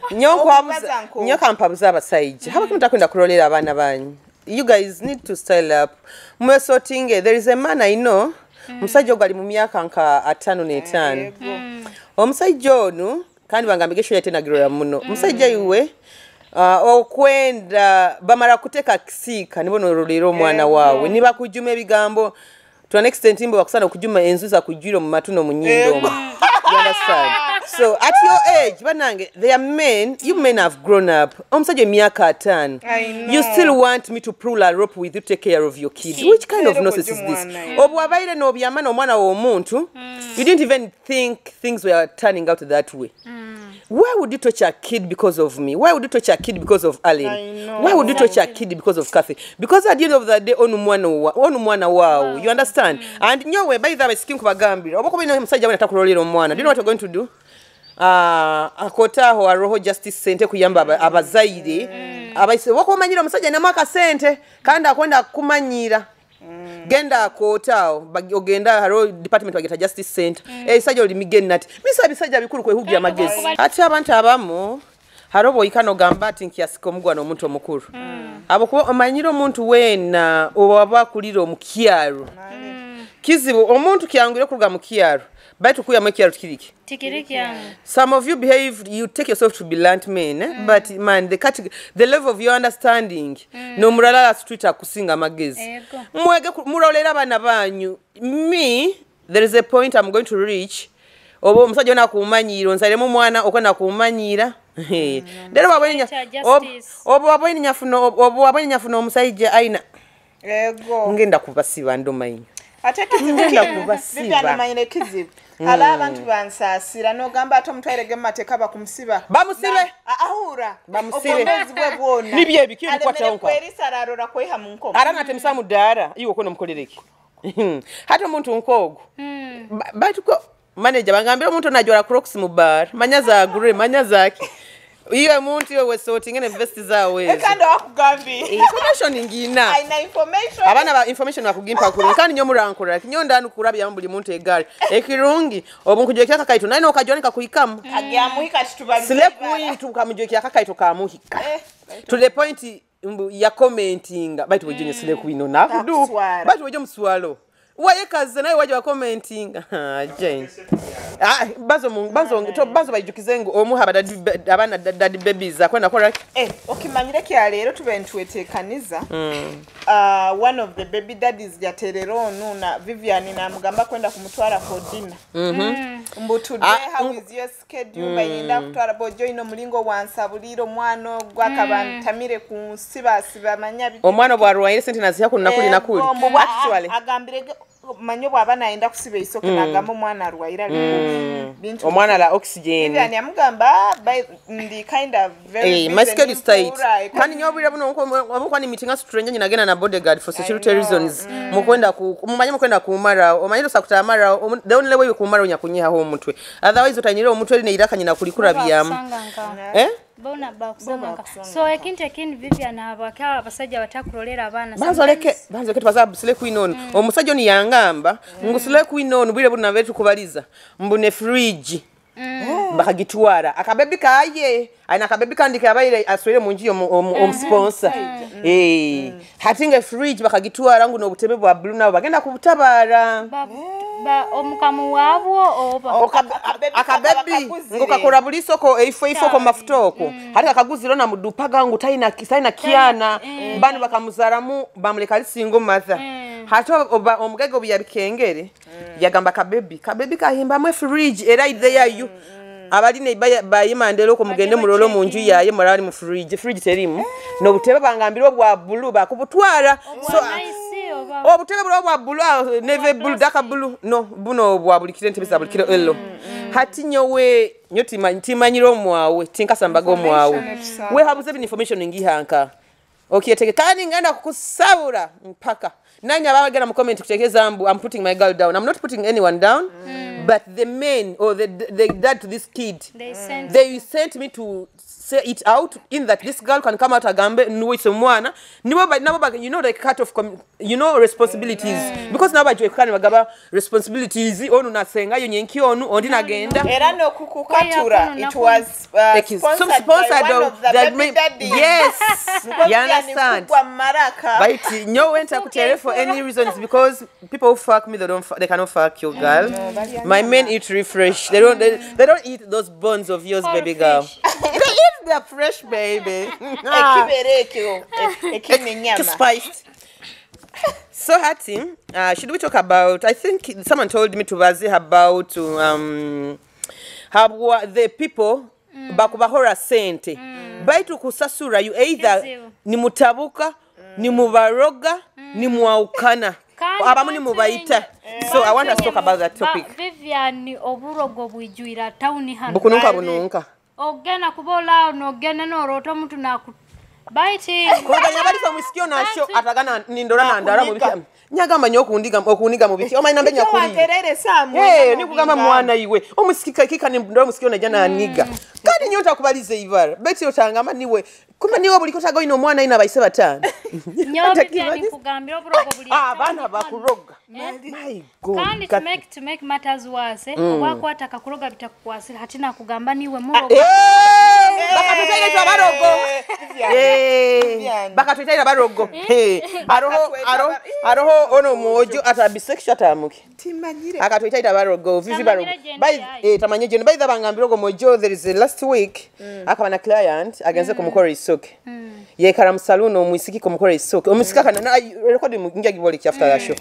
nyo kampabuza abasajja haba kimutakwenda kurolera abaana banyu. You guys need to style up mwesotinge. There is a man I know musajja ogwo ali mu myaka nka 55. Omusajja ono kandi bangambe gesho yatenagirora muno musajja iwe okwenda bamara kuteka kisika nibo norolera omwana wawe nibakujuma ebigambo to an extent imbo bakusana okujuma enzu za kujiro mu matuno mu nyindo. You understand? So at your age banange, there are men, you men have grown up. Omusajja emyaka 5. You still want me to pull a rope with you to take care of your kid. Which kind of nonsense is this? Obwabaire n'obyamana omwana w'omuntu, you didn't even think things were turning out that way. Why would you touch a kid because of me? Why would you touch a kid because of Alan? Why would you touch a kid because of Kathy? Because at the end of the day, onu mwana wao. You understand? And nyowe by the way skin kubagambira. Oba ino musajja wena takulolera omwana. Do you know what you're going to do? Akotaho aroho justice sente kuyamba abazaire. Abaise wako manyira omusajja namaka sente kandi akwenda kumanyira. Genda akotao ogenda haro department bageta justice center. Sajja oli migenati misa bisajja bikuru kwehubya amagezi ati abantu abamu haro boyikano gamba ati nkiyasika omugwana omuntu omukuru abo kuba omanyira omuntu wena oba akulira omukyaro kizibu omuntu kyangire kuruga mu kyaro baitu kuya mu kyaro tikiriki tikiriki. Some of you behave, you take yourself to be learned men, eh? But man, the level of your understanding no muralala street akusinga amagezi mwege murolera abana banyu. Me, there is a point I'm going to reach oba omusajja ona kumanyira nzalemu omwana okwenda kumanyira lero wabonye nyafuno omusajja aina ego ngenda kubasiba ndomanyi ate kizibu kubasiba manyire kizibu ala abantu bansaasira n'ogamba ate omutwaire mateeka bakumusiba bamusibe ahura bamusibe obwomezi bwe bwona nibyo ebiki ebikwataho nka kwerisa ararora kweha mu nkomo ara natemesa mudaara iwe kono mukolereki hata omuntu nk'ogwo batuko manager bangambira omuntu onajwara crocs mu bar manya za grey manya zaki iwe muntu iwe wesotinge ne vest zawe ezo kandi wakugambi information ngina aina information abana ba information bakugimpa kurungi kandi nyo murankura kinyo ndanu kurabya buli muntu egari ekirungi obunkujekya kakaito naye okajwanika kuhikamu agyamuhika titubali slap wintu kamujekya kakaito kamuhika to the point ya commentinga baitu wejenye sile kwino nakudu baitu weje muswalo wayekaze naye waje wa commentinga Jane bazo bayijukize ngo omuha abana daddy babies akwenda kora okimanyire kya leero tube ntwetekaniza. One of the baby daddies yaterera onu na Vivian namugamba kwenda kumutwara for dinner. Mbu today how is your schedule? Bayenda kutwara bojo ino mulingo wansabuliro omwana gwakabantamire kunsiba siba manya omwana bwarwaire sente naziha kunakuli nakuli actually agambire manyo bwaba naenda kusiba isoke nagamba omwana arwaira bintu omwana la oxygen. Vivian yamugamba ndi kind of very my schedule is tight. Kandi nyobira buno nko ni meeting stranger nyinagenda na bodyguard for security reasons. Mukwenda mumanye mukwenda kumara omanyiro sakutamara the only way kumara onyakunyiha ho omutwe otherwise otanyira omutwe ne iraka nyina kulikura byamu bona bakusanga. So ekintu ekindi Vivian abaka abasajja batakulolera abaana banzoleke tubaza sile queen on omusajja oni yangamba ngu sile queen on bwire buna betu kubaliza mbune fridge bakagitwara akabebi kaye aina akabebi kandi kabaire aswere munji omusponsor hatinga fridge bakagitwara ngu nobutebe bwa blue nabo bagenda kubutabara omukamu wabwo oba akabebi ngo kakora buli soko eifo ko mafutoko hati akaguziro na mudupaga ngu taina kiana banu bakamuzaramu bamuleka ali single mother hati omugego bya bikengere yagamba kabebi kahimba fridge era ide yayu abali ne bayimandelo ko mugende mulolo munju yaye morali mu fridge terimu no butebe bangambirwa bwa blue bakubutwara so obutebe bwa blue neve blue dark blue no buno bwa bulikire ntebe za bulikire elo hati nyowe nyo timanyiro mwawe tinkasambaga omwawe we habuze information ngihanka okay teke kandi ngenda kukusabura mpaka nanya abagenda mu comment kutekeza mbu I'm putting my girl down. I'm not putting anyone down. But the men or the dad to this kid, they sent me to say it out in that this girl can come out agambe nuwe mwana nibo nabo you know like cut off you know responsibilities because nabo bajwe kandi bagaba responsibilities onu nasenga yo nyenki onu ondi nagenda era no kukukatura it was sponsored by one of the baby daddy. Yes, you understand. But no enter kutere for any reasons because people who fuck me they cannot fuck your girl. My men eat refresh. They don't eat those bones of yours, baby girl. They eat the fresh, baby. Spiced. So Hati, should we talk about? I think someone told me to bazi about how the people bakubahora sente baitu kusasura you either ni mutabuka ni mubaroga ni muaukana abamu ni mubaita. So I want us to talk about that topic. Vivian oburogo bwijuira town hano bukununka bununka ogena kubola nogena norota mtu na baiti kuganya bali musikio na show atagana nindora na ndara mu biti nyagamba nyo okuniga mu biti omanyi nambe nyakuri ni kugamba mwana iwe omusikika kika ni ndora musikio na jana aniga kandi nyo ntakubalize ibara beti otangamba niwe kuma niwe buli kotago ino mwana ina baise batano nyo Vivian kugambira oburogo buli abana bakuroga. My God. Kandi to make matters worse owakwata kakuroga bitakukwasira hatina kugamba niwe murogo bakatutaira abarogo bakatutaira abarogo aroho ono mwojo ata bisexual atamuke timanyire akatutaira abarogo vivi barogo by tamanye jeno by the bangambirogo mwojo there is a last week akaba na client agenze kumukora isoke yekara mu saloon omwisiki kumukora isoke omusika kana record ngia giboliki after that show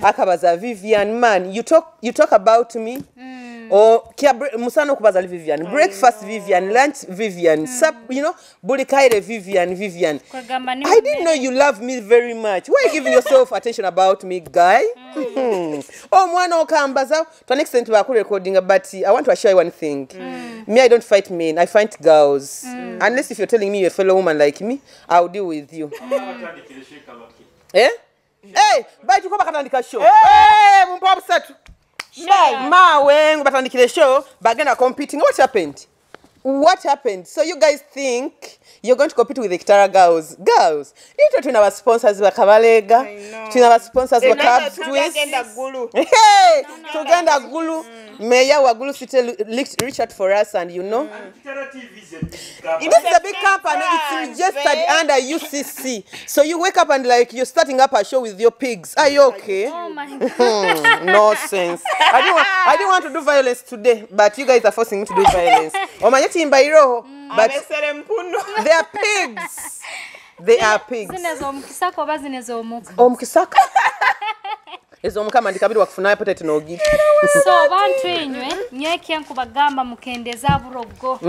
akabaza Vivian man you talk about me or kia musano kubaza Vivian breakfast Vivian lunch Vivian sup you know buli kaire Vivian I didn't know you love me very much. Why are you giving yourself attention about me, guy? Oh mwana okambaza to an extent we recording, but I want to assure you one thing. Me, I don't fight men, I fight girls. Unless if you're telling me you're a fellow woman like me, I'll deal with you. Eh? Hey, baitu kwa bakatandika show. Hey, mumpa busatu. Mawe batandikire show bagenda competing. What happened? What happened? So you guys think you're going to compete with the Kitara girls? Girls, itwe tulina ba sponsors ba Kabalega, tulina ba sponsors ba Cubs Twist. Hey, tugenda Gulu. Mayor wa Gulu City reached out for us, and you know, this is a big company. It's registered under UCC. So you wake up and like you're starting up a show with your pigs. Are you okay? Oh my God. Nonsense. I didn't want to do violence today, but you guys are forcing me to do violence. Oh my, but they are pigs. They are pigs. Omukisaka. Ezo omukama ndikabiri wakufunayo potato n'ogirya. So bantu enywe nyweke nkubagamba mukendeza burogo.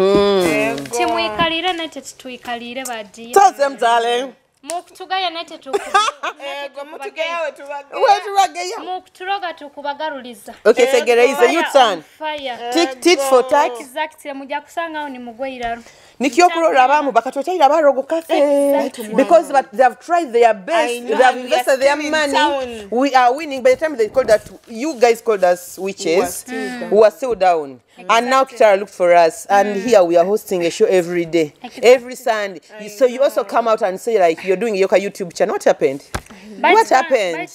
Timwikalire nete titwikalire badiya. Tell them, darling. Mukutugaya nete tukugaye wetubagaye. Mukuturoga tukubagaruliza. Okay, tegereza you turn. Tit for tat. Exactly, mujja kusangawo ni mugwe iraro. Nikyo kurora abamu bakatwetayira abarogo kafe because but they have tried their best, they have invested their money. We are winning. By the time they called that, you guys called us witches, we were still down. Exactly. And now Kitara looked for us, and here we are hosting a show every day, every Sunday. So you also come out and say like you're doing your YouTube channel. What happened? What happened?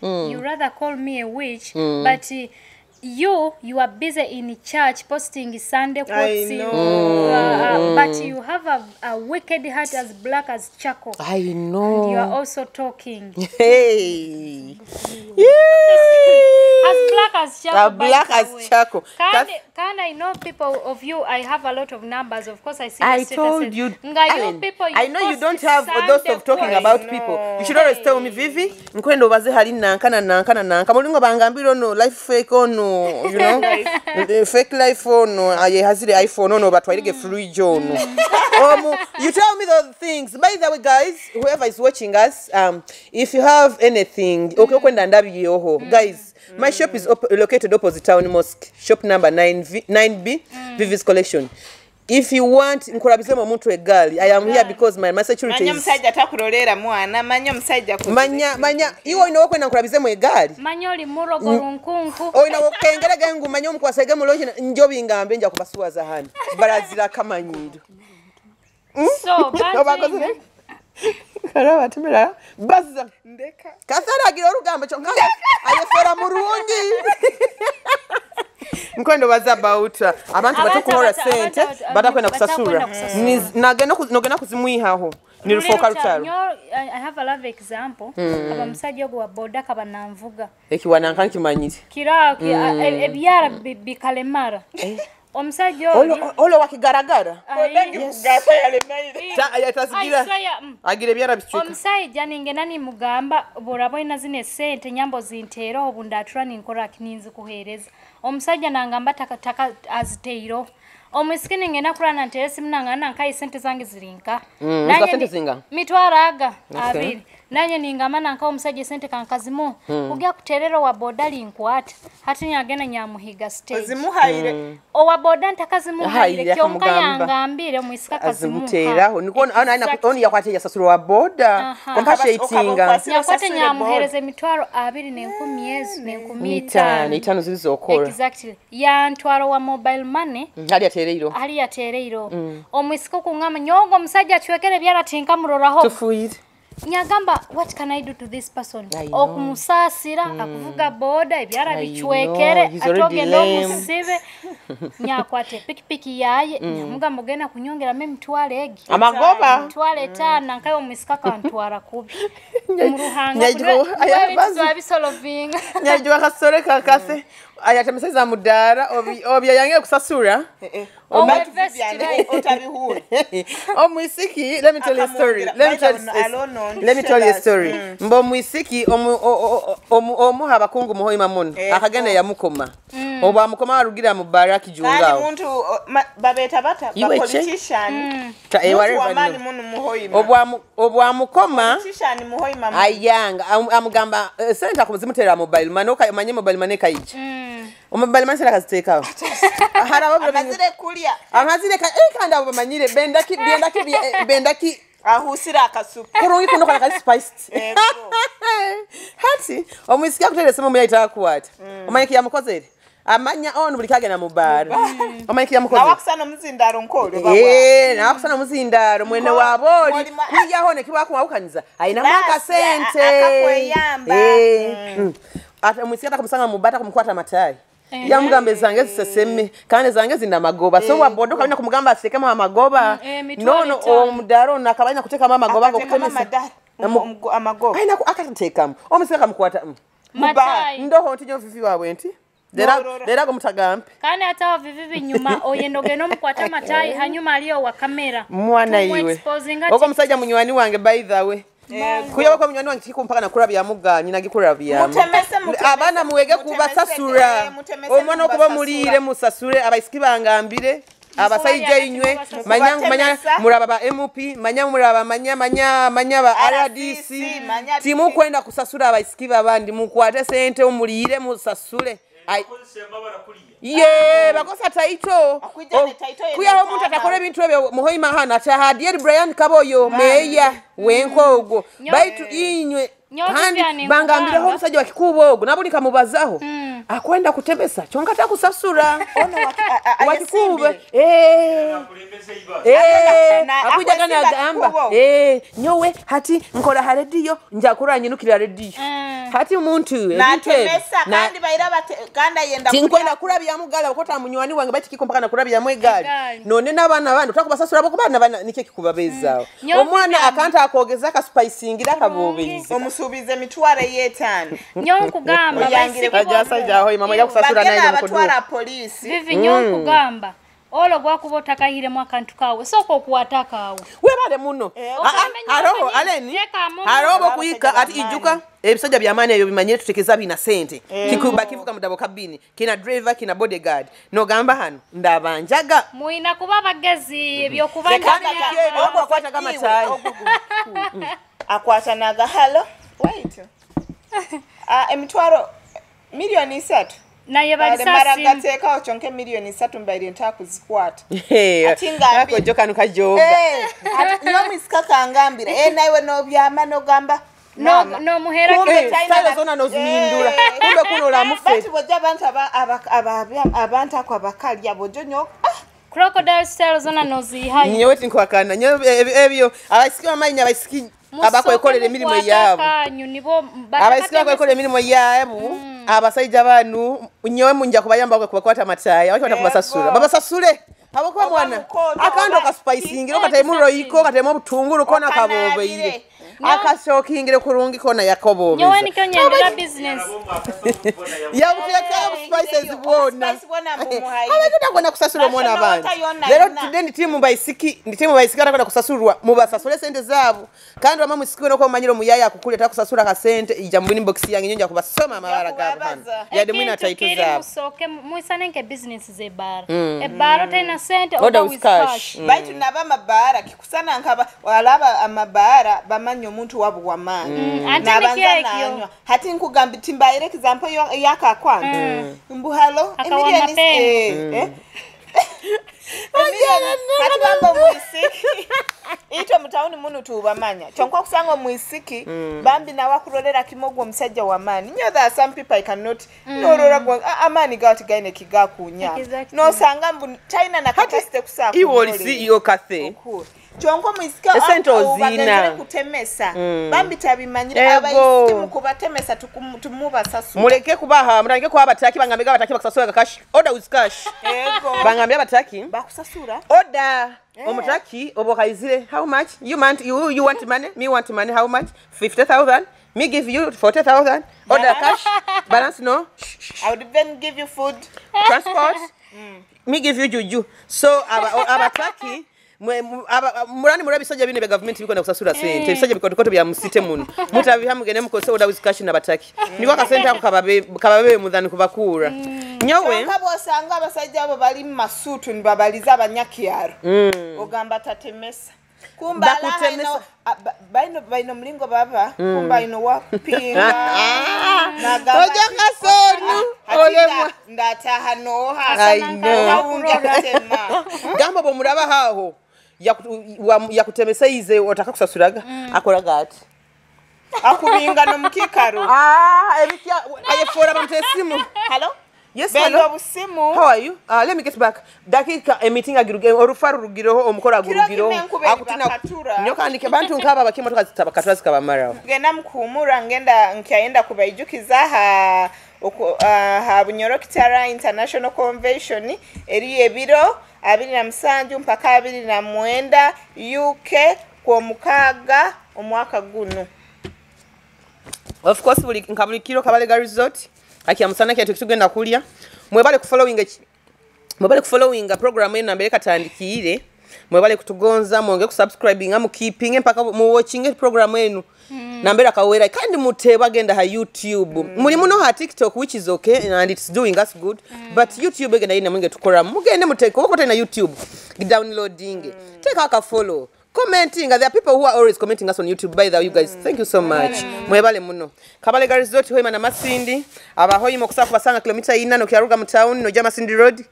You rather call me a witch, but you are busy in church posting Sunday quotes, but you have a wicked heart as black as charcoal. I know. And you are also talking. Hey. As black as charcoal. As black as charcoal. Can I know people of you? I have a lot of numbers. Of course, I see. I told you. Nga you people, you I know you don't have those of talking about people. You should always tell me, Vivi. Nkwendo baze hali nanka na nanka na nanka. Mulingo bangambiro no life fake ono. You know, the fake life ono. Aye hazire iPhone ono batwairege fridge ono. You tell me those things. By the way, guys, whoever is watching us, if you have anything, okay, kwenda ndabi yoho, guys. My shop is located opposite Town Mosque, shop number 9B, Vivi's Collection. If you want, nkurabizemo omuntu egali. I am here because my security is. Manya takurolera mwana, manya musajja manya manya iwo ino okwenda nkurabizemo egali. Manya oli murogo lunkunku. Oyina okengera gengu manya omukwasege mulongi njobi ngambe nja kubasuwaza hano. Barazira kamanyiro. So, bantu Karaba tumira baza ndeka kasara agira orugambo kyonka ayefera murungi nkwendo baza about abantu batakuhora sente batakwenda kusasura nagenda nogenda kuzimwihaho ni rufoka rutaro. I have a love example. Aba musajja ogwo wa boda kaba nanvuga ekiwana nkanki kimanyire kira ebyara bikalemara. Omusajja olo wakigaragara agira ebyara bicuka. Omusajja ningenda nimugamba borabo ina zine sente nyambo zinteero obundatura ninkora kininzi kuhereza. Omusajja nangamba taka aziteiro. Omusikini ngenda kurana nteresi mnangana nkai sente zange zirinka. Nanye sente zinga mitwaro aga abiri. Nanye ningamana nka omusajja sente kankazimu. Kugya kuterera wa boda linkwata. Hati nyagenda nyamuhiga stage. Ozimuhaire. Owa boda ntakazimuhaire kyonka yangambire omuisika kazimuha. Azimuteraho. Niko ana oni yakwate yasasura wa boda. Kompashe itinga. Nyakwate nyamuhereza emitwaro abiri n'enkumi ezo n'enkumi itaano. Itaano zilizokora. Exactly. Yantwaro wa mobile money. Hali atereiro. Hali atereiro. Omuisika kungamba nyongo omusajja achwekere byara tinka muroraho. Tufuire. Nyagamba, what can I do to this person? Okumusasira, akuvuga boda, ebyara bichwekere, atogenda omusibe. Nyakwate pikipiki yaye, nyamugamba ogenda kunyongera me mitwalo egi. Amagoba. Mitwalo etaano nkayo omusika kantwara kubi. Mu ruhanga bisolovinga. Nyajwa kasore kakase. Ayatemeseza mudara obya yange kusasura. Omuisiki, let me tell you a story. Let me tell you a story. Mbo muisiki omu abakungu muhoima muno. Akagenda yamukoma. Oba mukoma arugira mu baraki jungawo. Kandi muntu babeta bata ba politician. Obwa mukoma ayanga amugamba senta kuzimutera mobile money manye mobile money kaija. Omobile money senta kazitekawo. Harabo amazire kulya. Amazire ka kandi abo bamanyire bendaki bendaki bendaki ahusira akasupu. Kurungi kuno kana kali spiced. Hati omuisiki akuterese mu yaita kuwata. Omanye kiyamukozere. Amanya ono buli kagenda mu bbaala. Omanyi kiyamukoze? Nawakusana omuzindaalo nkoolo Nawakusana omuzindaalo mwene wabooli kuyaho nekibakumwawukaniza ayinamu akasente akakweyamba. Ate omwisiki atakumusanga mu bbaala atakumkwata amatayi. Yamugamba ezange ziseseme kandi ezange zina amagoba. So wabodo kalina kumugamba atekemu amagoba. Nono omudaalo ono akaba alina kuteekamu amagoba Akateekamu amagoba. Alina akateekamu. Omusika kamukwata ndoho nti nyo vivi waabwe nti leero ago mutagampe. Kandi ate awo vivi binyuma oyenda ogenda omukwata amatayi hanyuma aliyo wa kamera. Mwana iwe. Ogwo omusajja munywani wange by the way. Kuyabako munywani wange kikumpaka nakulabyamu ganyi nagikulabyamu. Abaana muwege kubasasula. Omwana okuba muliire musasule abaisiki bangambire. Abasajja inywe manya manya muraba ba MP manya muraba manya manya manya ba RDC timukwenda kusasula abaisiki babandi mukwate sente omulire musasule. Ye bakosa taito kuyaho omuntu atakora ebintu ebyo muhoima hana atahadieri Brian Kaboyo meya wenkogo baitu inywe kandi bangambireho omusajja wa Kikuubo ogwo nabuli kamubazaho akwenda kutemesa kyonka takusasura wa Kikuubo akujja gana agamba nyowe hati nkola ha rediyo njakura nyinukira rediyo hati omuntu natemesa kandi baira kandi ayenda tinkwenda kulabyamu gala okota munywani wange bati kiko mpaka nakulabyamu egaali none n'abaana bandi otakubasasura bokuba n'abaana nikyo kikubabeezaawo omwana akanta akogeza akasupayisingira akabobeiza omusuubiza emitwalo ey'etaano. Nyo nkugamba mama ajja kusasula naye abatwala poliisi. Vivi nyo nkugamba olwo gwakuba otakayiremu akantu kaawe sooka okuwata akaawe. Webale muno. Aroho aleni aroho okuyika ati ijuka ebisajja byamaani ebyo bimanyire tutekeza bina sente. Kikuba kivuga mudabo kabini kina driver kina bodyguard nogamba hano ndabanjaga. Muina kuba bagezi ebyokubanja. Akwata kama tayi. Akwata naga hello wait. Emitwalo milioni 3. Naye mara gateekawo kyonka milioni 3 mbaire ntakuzikwata. Ati nga ako kano kajoga. Ati n'omusika kangambira nawe n'obyama n'ogamba no muhera style zona nozimindula kumbe kuno la mufe. Bati bojja abantu abantu ako abakali abojo nyo crocodile style zona nozihayo. Nyewe tinkwakana nyewe ebyo abaisiki bamanya abaisiki abakwekolera emirimu yaabo. Abaisiki bakwekolera emirimu yaabo. Abasajja banu nyewe munja kubayamba kubakwata amatayi abaki batakubasasula babasasule abokuba mwana akando akasupayisingira okatemu royiko katemu obutungulu kona kabobeire akasokingire kurungi kona yakobobeza. Nyewe nikyo nyendera business yabuteeka spices bwona abagenda kusasula omwana abantu leero today ndi baisiki ndi baisiki atakwenda kusasulwa mubasasule sente zaabo kandi wama musiki wena okumanyira omuyaya akukuleta kusasula kasente ija mu inbox yange nyonja kubasoma amabara gaabo hano yadde mwina taito zaabo. Musoke muisane nke business z'ebbaara ebbaara talina sente oba with cash. Baitu naba amabaara kikusana nkaba walaba amabaara bamanya omuntu wabo wamaanyi nabanza nanywa hati nkugamba timbaire example yakakwange mbu halo emilioni hati bamba omwisiki itwe mutawuni muno tubamanya kyonka okusanga omwisiki bambi nawe akurolera kimwe ogwo omusajja wamaani nyo there are some people I cannot norora amaani gawo tigaine kigakunya nosanga mbu talina na capacity kusaako iwe oli CEO Kathy kyonka omwisiki obagenzere kutemesa bambi tabimanyire abaisiki mukubatemesa tumubasasula muleke kubaha mutandike kuba abataki bangambe abataki bakusasula cash order with cash bangambe abataki bakusasula order omutaki obo kaizire how much you want you want money me want money how much 50,000 me give you 40,000 order cash balance no I would even give you food transport me give you juju so abataki murani murabi sajja bino bya government biko na kusasula sente ebisajja bikotokoto bya musite muno mutabiha mugende mukose order with cash nabataki niko akasente ako kababe mudhani kubakuura nyowe kyonka bw'osanga abasajja abo bali mu masuutu nibabaliza abanyakyaro ogamba tatemesa kumba baino mulingo baba kumba ino wakupinga oja kasonu olemwa ndataha noha gamba bw'omulaba haaho yakutemesa ize otaka kusasulaga akola ati akubinga nomukikaro ebitya ayefora bamutesimu halo Yes, Benda hello. obusimu. How are you? Let me get back. Dakika emitinga agiruge orufaru rugireho omukoro agurugireho. Kiro kimwe Akutina bakatura. nyoka andike bantu nkaba bakimotoka zitabakatura zikabamaraho. Genda mukuhumura ngenda nkyayenda kubaijukiza ha ha Bunyoro Kitara International Convention eri ebiro 27 mpaka 29 UK kwa mukaga omwaka guno. Of course buli nkabuli kiro Kabalega Resort akya musana kya tukitugenda kulya. Mwebale ku following mwebale ku following program eno mbere katandikiire. Mwebale kutugonza mwonge ku subscribing amu keeping mpaka mu watching program eno. Nambera kawera kandi muteba genda ha YouTube. Muli muno ha TikTok which is okay and it's doing us good. But YouTube egenda ina mwinge tukora. Mugende muteko wako tena YouTube downloading. Take aka follow. Commenting. There are people who are always commenting us on YouTube. By the way, you guys, thank you so much. Mwebale muno. Kabalega Resort Hoima na Masindi. Abahoima okusobola kubasanga kilomita 4 nokyaruga mu town nojja Masindi Road.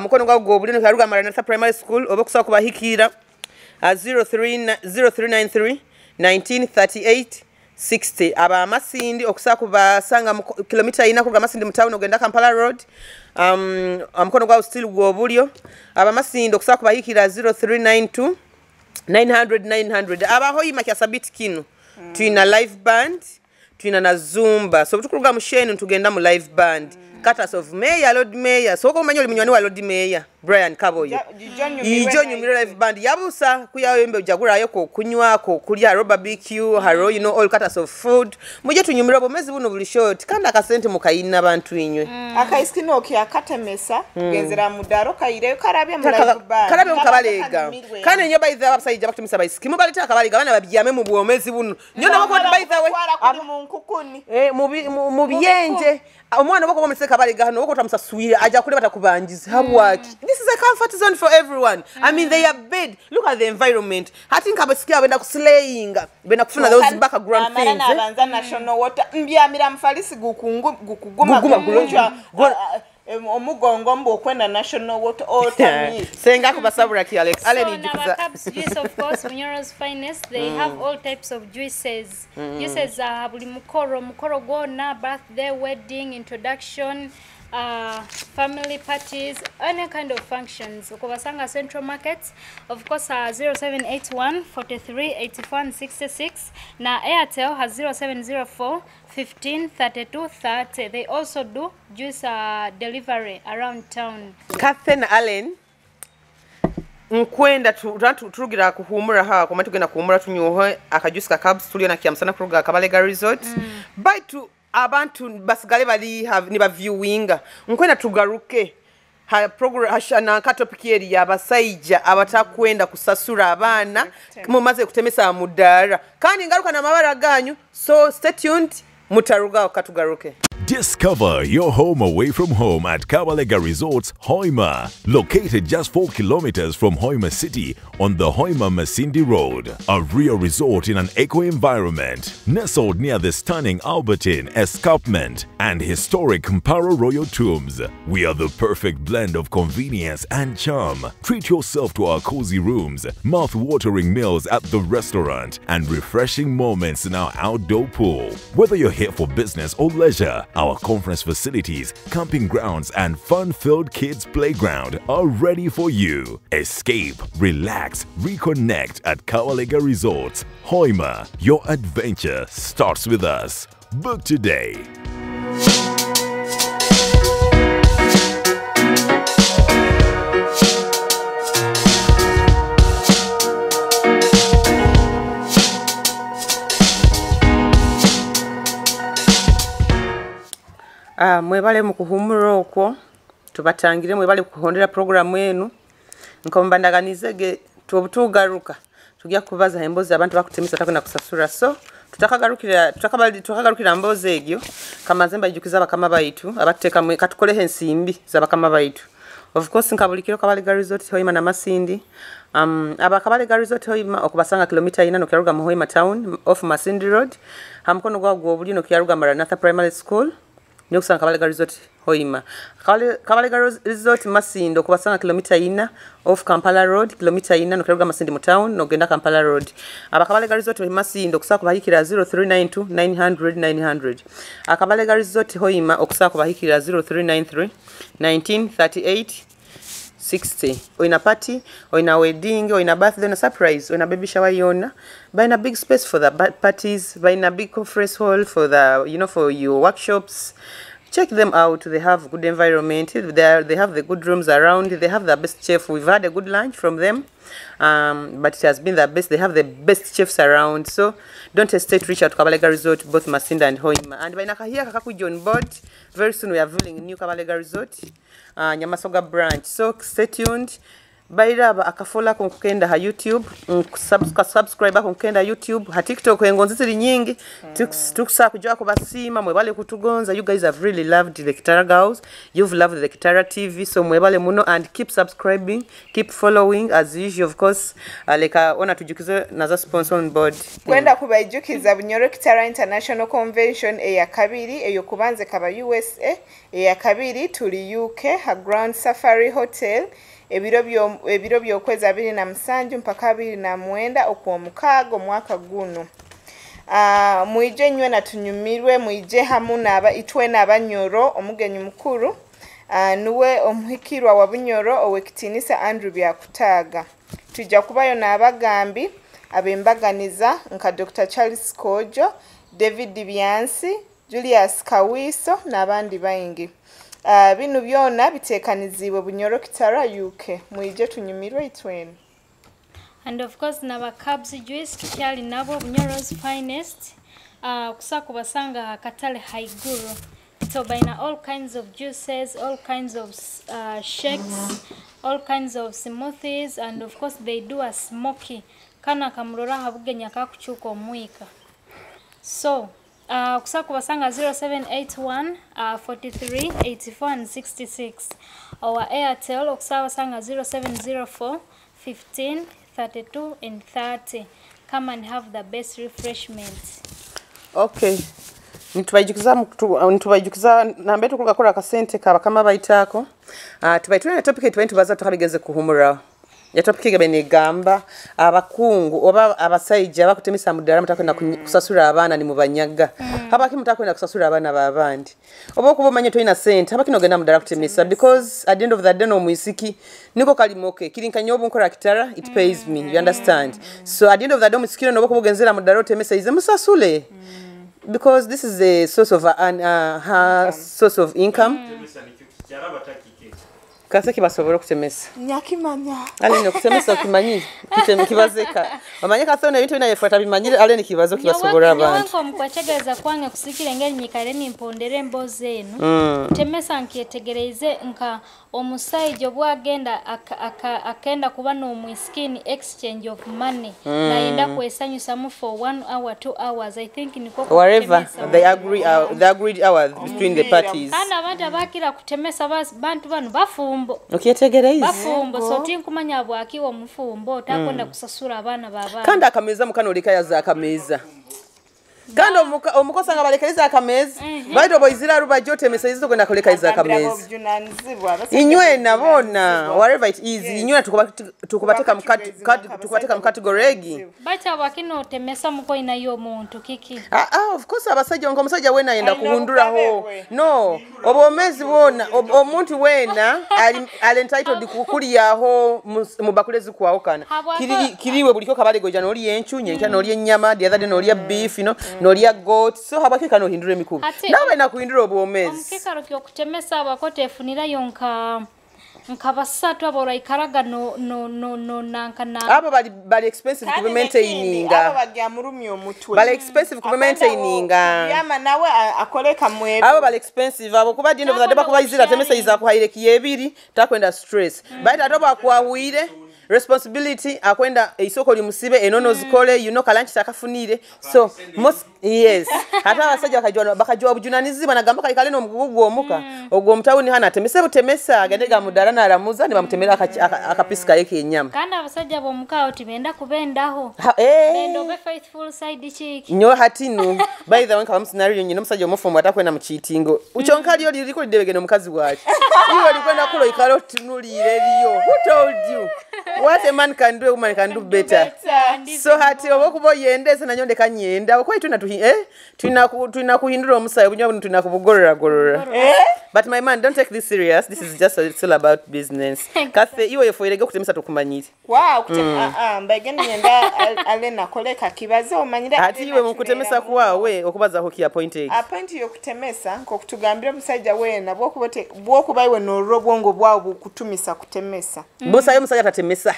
Mukono gwa gwobuli nokyaruga Maranatha Primary School oba okusobola kubahikira 0393 1938 60. Aba Masindi okusobola kubasanga kilomita 4 kuruga Masindi mu town ogenda Kampala Road. Mukono gwa still gwobulyo. Aba Masindi okusobola kubahikira 0392 900 900. Abahoima kya sabiti kino tulina live band, tulina na zumba. So tukuruga mu sheni tugenda mu live band. Katas of Mayor, Lord Mayor. So omanyi oli munywani wa Lord Mayor Brian Kaboyo. Ijo nyumira live band yabusa kuyawembe ujagurayo ko kunywa ko kulya haro barbecue haro you know all katas of food. Muje tunyumira obomezi buno buli short kandi akasente mukayina abantu inywe. Akaiskino kyakatemesa genzera mudaro kayireyo karabya mu live band. Karabya mu Kabalega. Kandi nyo by the abasajja bakutumisa baisiki mubaleta Akabalega bana babyame mu bwomezi buno. Nyo nabako by the way kuli mu nkukuni. Mu byenje omwana bako bomese Kabalega hano bako tamusaswira aja kule batakubanjiza habwaki. This is a comfort zone for everyone. I mean they are bed. Look at the environment. Hati nkabasikia benda kuslayinga benda kufuna those background things. Abanza national water mbyamira mfalisi gukuguma omugongo mbo kwenda national water otami. Senga kubasabura ki Alex. So Naba juice of course Bunyoro's finest, they have all types of juices. Juices buli mukoro gwona, birthday, wedding, introduction, family parties, any kind of functions. Okubasanga Central Markets, of course, 0781 43 81 66. Na Airtel has 0704 15 32 30. They also do juice delivery around town. Catherine Allen nkwenda turugira kuhumura ha kuma tugenda kuhumura tunyohe akajuice ka Cubs tulio na kiamsana kuruga Kabalega Resort. Baitu abantu basigale bali ni ba viewinga nkwenda tugaruke ha program na ka topic eri yabasajja abatakwenda kusasura abaana mumaze kutemesa mudara kandi ngaruka na mabara ganyu, so stay tuned mutaruga katugaruke. Discover your home away from home at Kabalega Resorts, Hoima. Located just 4 kilometers from Hoima City on the Hoima Masindi Road. A real resort in an eco environment. Nestled near the stunning Albertine Escarpment and historic Kampara Royal Tombs. We are the perfect blend of convenience and charm. Treat yourself to our cozy rooms, mouth-watering meals at the restaurant, and refreshing moments in our outdoor pool. Whether you're here for business or leisure, our conference facilities, camping grounds, and fun-filled kids playground are ready for you. Escape, relax, reconnect at Kabalega Resorts. Hoima, your adventure starts with us. Book today. Mwebale mukuhumura okwo tubatangire, mwebale kuhondera programu enu nkombandaganizege tugaruka tujya kubaza embozi abantu bakutemisa takona kusasura, so tutakagarukira mbozi egyo kamaze mbajukiza bakama baitu abateka katukoleho ensimbi za bakama baitu. Of course nkabulikiro Kabalega Resort Hoima na Masindi. Aba Kabalega Resort Hoima okubasanga kilomita 4 nokyaruga mu Hoima town off Masindi Road, hamkono gwa gwobuli nokyaruga Maranatha Primary School. Nyokusanga Kabalega Resort Hoima. Kabalega Resort Masindi okubasanga kilomita 4 off Kampala Road, kilomita 4 nokeruga Masindi mu town nogenda Kampala Road. Aba Kabalega Resort Masindi okusaba kubahikira 0392 900 900. Akabalega Resort Hoima okusaba kubahikira 0393 1938 60. Oina party, oina wedding, oina birthday, oina surprise, oina baby shower yona. Buying a big space for the parties, buying a big conference hall for the, you know, for your workshops. Check them out. They have good environment. They have the good rooms around. They have the best chef. We've had a good lunch from them, but it has been the best. They have the best chefs around. So don't hesitate to reach out to Kabalega Resort, both Masindi and Hoima. And by Nakahia Kakakuji on board, very soon we are viewing new Kabalega Resort, Nyamasoga branch. So stay tuned. Bairaba akafola kunkenda ha YouTube, subscribe kunkenda YouTube, ha TikTok engonzi ziri nyingi. Tukusa kujua kubasima mwebale kutugonza. You guys have really loved the Kitara Girls. You've loved the Kitara TV, so mwebale muno and keep subscribing, keep following as usual of course. Leka ona tujukize naza sponsor on board. Kwenda kubaijukiza Bunyoro Kitara International Convention eya kabiri eyo kubanze kaba USA, eya kabiri tuli UK ha Grand Safari Hotel. Ebiro by'okwezi 27 mpaka 29 okw'omukaaga omwaka guno. Mwije nywe na tunyumirwe, mwije hamu n'aba itwe n'abanyoro omugenyi mukuru nuwe omuhikirwa wa Bunyoro owekitinisa Andrew Byakutaaga. Tujja kubayo n'abagambi abembaganiza nka Dr. Charles Kojo, David Byansi, Julius Kawiso n'abandi baingi. Binu byona bitekanizibwe Bunyoro Kitara UK. Mwije tunyumirwe itwene. And of course naba Cubs Juice tukyali nabo Bunyoro's finest. Kusa kubasanga katale haiguru. So baina all kinds of juices, all kinds of shakes, all kinds of smoothies, and of course they do a smoky. Kana kamurora habugenya kakuchuka omwika. So kusa kubasanga 0781 43 84 and 66. Our Airtel okusa basanga 0704 15 32 and 30. Come and have the best refreshment. Okay. Nitubayijukiza nambe tukugakora akasente kabakama baitako. Tubaituna topic tubaza tukabigeze kuhumura. Ya topic gabe negamba abakungu oba abasajja bakutemesa mudala mutakwenda kusasura abaana ni mubanyaga. Habaki mutakwenda kusasura abaana babandi. Oba okuba omanye toyina sente habaki nogenda mudala kutemesa because at the end of the day no muisiki niko kalimoke kirinkanya obunkora Kitara it pays me, you understand. So at the end of the day musikiro noba kubugenzera mudala otemesa ize musasule. Because this is a source of her source of income. Kase kibasobola okutemesa. Nyakimanya. Ale no kutemesa okimanyi. Kiteme kibazeka. Omanye kasone ebintu bina yefuata bimanyire ale ni kibazo kibasobola abantu. Nyowe mukwategereza kwange kusikira engeri nyikale nimpondere embozi eno. Temesa nkyetegereze nka omusajja obwagenda akenda kuba n'omwiskini exchange of money. Nayenda kwesanyusamu for 1 hour 2 hours. I think niko wherever they agree they agreed hours between the parties. Kandi abantu abakira kutemesa bantu bano bafumbo. Okyetegereza. Bafumbo so tinkumanya bwakiwa mufumbo takwenda kusasura abaana baba. Kandi akameza mukano oleka yaza akameza. Kandi omukosa nga balekereza akameza. Baito boizira rubajo temesa izo kwenda kuleka iza akameza. Inywe nabona whatever it is inywe tukubateka tukubateka mcategory egi. Bacha wakino temesa muko inayo muntu kiki. Of course abasajja ngo omusajja wena yenda kuhunduraho. No, obomezi bona omuntu wena ali entitled kukulyaho mubakulezi kwawukana. Kiriwe buliko kabalego jana oli enchu nyenkya noli ennyama the other day noli beef, you know. Nolia goat so habaki kano hindure mikubi nawe na kuhindura obwomezi omukekaro kyo kutemesa abakote efunira yonka nka basatu abo raikaraga no no no no nanka na abo bali expensive ku maintaininga abo bagya murumyo omutwe bali expensive ku maintaininga yama nawe akoleka mwebe abo bali expensive abo kuba dino bazade bakubayizira temesa iza kuhaire kiyebiri takwenda stress baita atoba kwawire responsibility akwenda isoko limusibe enono zikole you know kalanchi takafunire so most yes hata abasajja bakajwa obujunanizi banagamba kali no mugugu omuka ogwo omutawuni hana atemese butemesa agendega mudala naramuza nibamutemera akapisika yeke enyama kandi abasajja bomukao tibenda kubendaho bendo be faithful side chick nyo hatinu By the way, nkaba scenario nyina omusajja omufumbo atakwenda mu kiitingo. Kyonka lyo liriko lidebegeno omukazi bwaki. Iwe olikwenda kulo ikalo tunuliire eriyo. Who told you? What a man can do, a woman can do better. So hati oba okuba oyendese nanyo ndeka nyenda. Okwai tulina tulina kuhindura omusayi obunywa buno tulina kubugorora. But my man, don't take this serious. This is just it's all about business. Kathe iwe yofoirege okutemesa tukumanyire. Wow, mbageni nyenda alena koleka kibazo omanyira. Ati iwe mukutemesa kuwawe okubaza hoki appointed. Appoint yo kutemesa nkokutugambira omusajja wena bwokuba iwe norwo bwongo bwawo bukutumisa kutemesa. Bosa yo musajja tatemesa.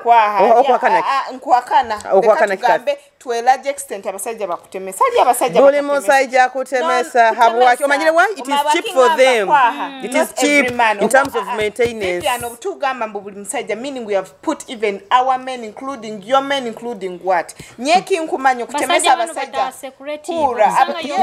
Kwaha. Okwakana. Nkwakana. Okwakana kikabe to a large extent abasajja bakutemesa. Ali abasajja Buli musajja kutemesa habwaki omanyire why it is cheap for them. It is cheap in terms of maintenance. Vivian obutugamba mbu buli musajja, meaning we have put even our men, including your men, including what. Nyeki nkumanyo kutemesa abasajja. Kura.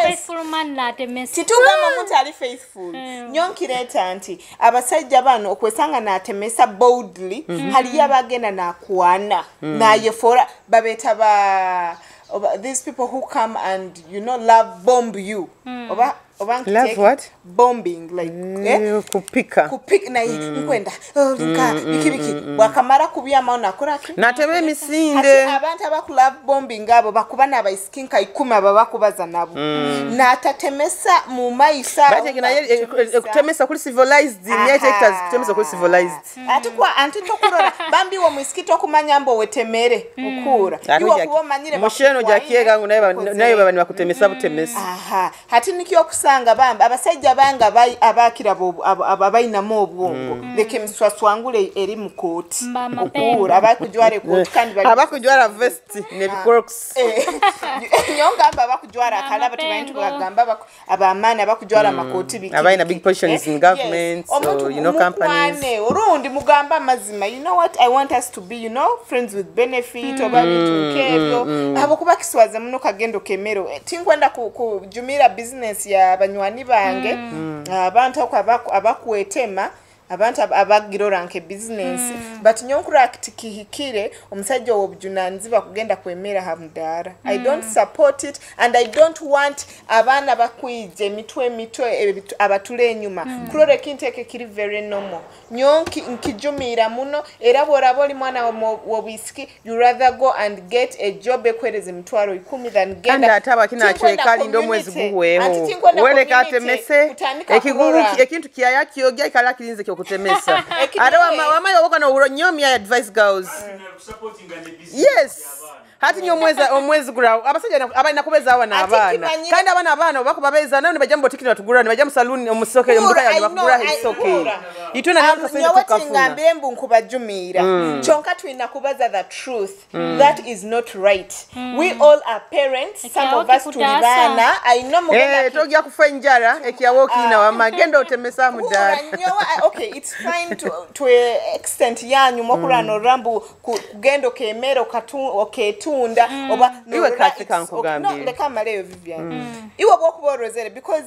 Faithful man na atemesa. Titugamba omuntu ali faithful. Nyonkireta nti abasajja bano okwesanga na atemesa boldly hali yabagenda na kuana na yefora babeta ba these people who come and you know love bomb you. Oba love what? Bombing like kupika kupika na nkwenda nka biki wakamara kubyama onakora ki nateme misinde. Abantu abaku love bombing abo bakuba na baiskinka 10 ababakubaza nabo natatemesa mu maisa bate naye kutemesa kuli civilized ni actors kutemesa kuli civilized ati kwa anti tokurora bambi wo mwisikito kumanya mbo wetemere ukura iwo kuomanyire musheno jakiega ngu naye baba nibakutemesa butemesa. Aha hati nikyo kusanga bamba abasajja banga abakira abayinamu obwongo leke miswaswangule eri mu kooti okura abakujwara kooti kandi abakujwara vest ne crocs nyongamba abakujwara akalaba tubantu bagamba abamana abakujwara amakoti biki abayina big positions in government, so you know companies orundi mugamba amazima, you know what I want us to be, you know, friends with benefit oba bintu kebyo abo kuba kiswaza muno kagendo kemero tinkwenda kujumira business ya banywani bange abantu abakwetema abantu abagirora nke business but nyonkura kihikire omusajja obujunanizibwa kugenda kwemera hamdara. I don't support it and I don't want abaana bakwije mitwe abatule enyuma kurore kinteke kiri very normal nyonki nkijumira muno era bworaba oli mwana wobwisiki you rather go and get a job ekwereza emitwaro 10 than genda kandi ataba kinachweka lindo mwezi guweho weleka atemese ekiguru ekintu kiyaya kyogya ikala kirinze kutemesa. Ate wama yoboka no nyomi advice girls. Yes. Hati nyo omwezi gura abasajja abalina kubeza abaana abaana. Kandi abaana abaana bakubabeza nayo ne bajja tikiti batugura ne bajja mu saloon omusoke omuduka ya bakugura hisoke. Ituna nayo kasente tukafuna. Ngambire mbu nkubajumira. Kyonka tulina kubaza the truth. That is not right. We all are parents. Some of us tuli baana. I know mugenda tojja kufa enjala ekiyawokiina wama genda otemesa mudala. Okay, it's fine to extent yanyu mokurano rambu kugenda okemera oketunda oba iwe katika nkugambire. No, leka maleyo Vivian. Iwe bwokuba orozere because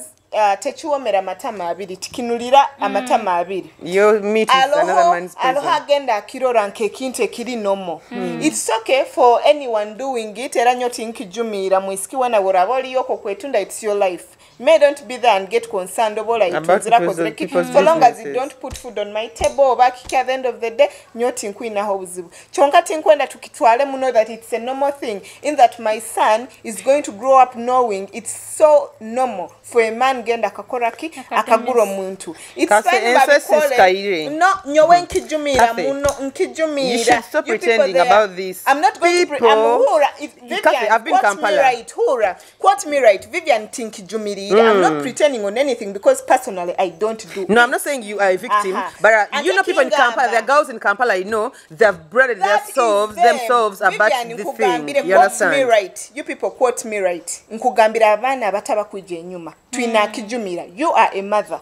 tekiwomera amatama abiri tikinulira amatama abiri. Your meat is another man's poison. Aloha agenda akirora nkekintu ekiri normal. It's okay for anyone doing it era nyo tinkijumira mwisiki wana woraba oliyoko kwetunda, it's your life. May don't be there and get concerned obola ituzira kozeki so long as you don't put food on my table oba kiki at the end of the day nyo tinkwinaho obuzibu. Kyonka tinkwenda tukitwale muno that it's a normal thing in that my son is going to grow up knowing it's so normal for a man genda akakora ki akagura omuntu. It's fine babikole. No nyowe nkijumira muno nkijumira. You should stop pretending about this. I'm not going to I'm if Vivian, I've been quote me right, hura. Quote me right, Vivian tinkijumira. I'm not pretending on anything because personally I don't do. No, I'm not saying you are a victim, but you know people in Kampala, there are girls in Kampala, you know, they've bred themselves about this thing. You understand? Quote me right. You people quote me right. Nkugambira abaana abatabakwija enyuma. Twina kijumira. You are a mother.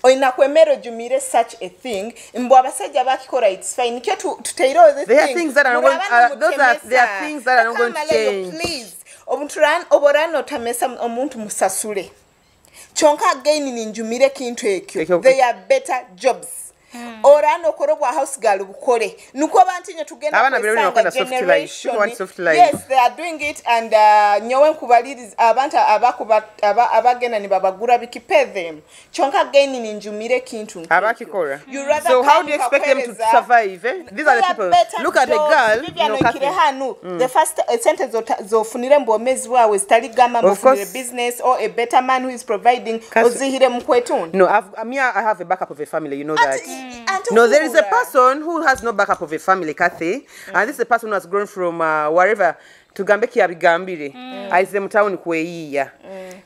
Oina kwemero jumire such a thing. Mbu abasajja bakikora, it's fine. Nikyo tuteiro this thing. There are things that are not going there are things that are not going to change. Please. Omuntu oborano tamesa omuntu musasule. Kyonka again ninjumire kintu ekyo. They are better jobs. Ora nokora obwa house girl bukore nukwo bantinye tugenda Abaana bero kwesanga bakwenda soft life. People want soft life. Yes, they are doing it and nyowe nkubaliriza abantu abagenda nibabagura biki, pay them. Kyonka again ninjumire kintu nkekyo. Abakikora. You rather So how do you come expect them to kakwereza- survive? Eh? These are the They are people. better Look at the jobs. girl. Vivian No, oikire Kathy. hanu the first sentence zofunire mbomezi wawe zitali gamba Of mbufunire course. business or a better man who is providing Kathy. ozihire mu kwetunda. No, I have a backup of a family. You know that. Anti No, there is a Uhura. person who has no backup of a family, Kathy, and this is a person who has grown from wherever tugambe kyabigambire aize mu town kweyiya.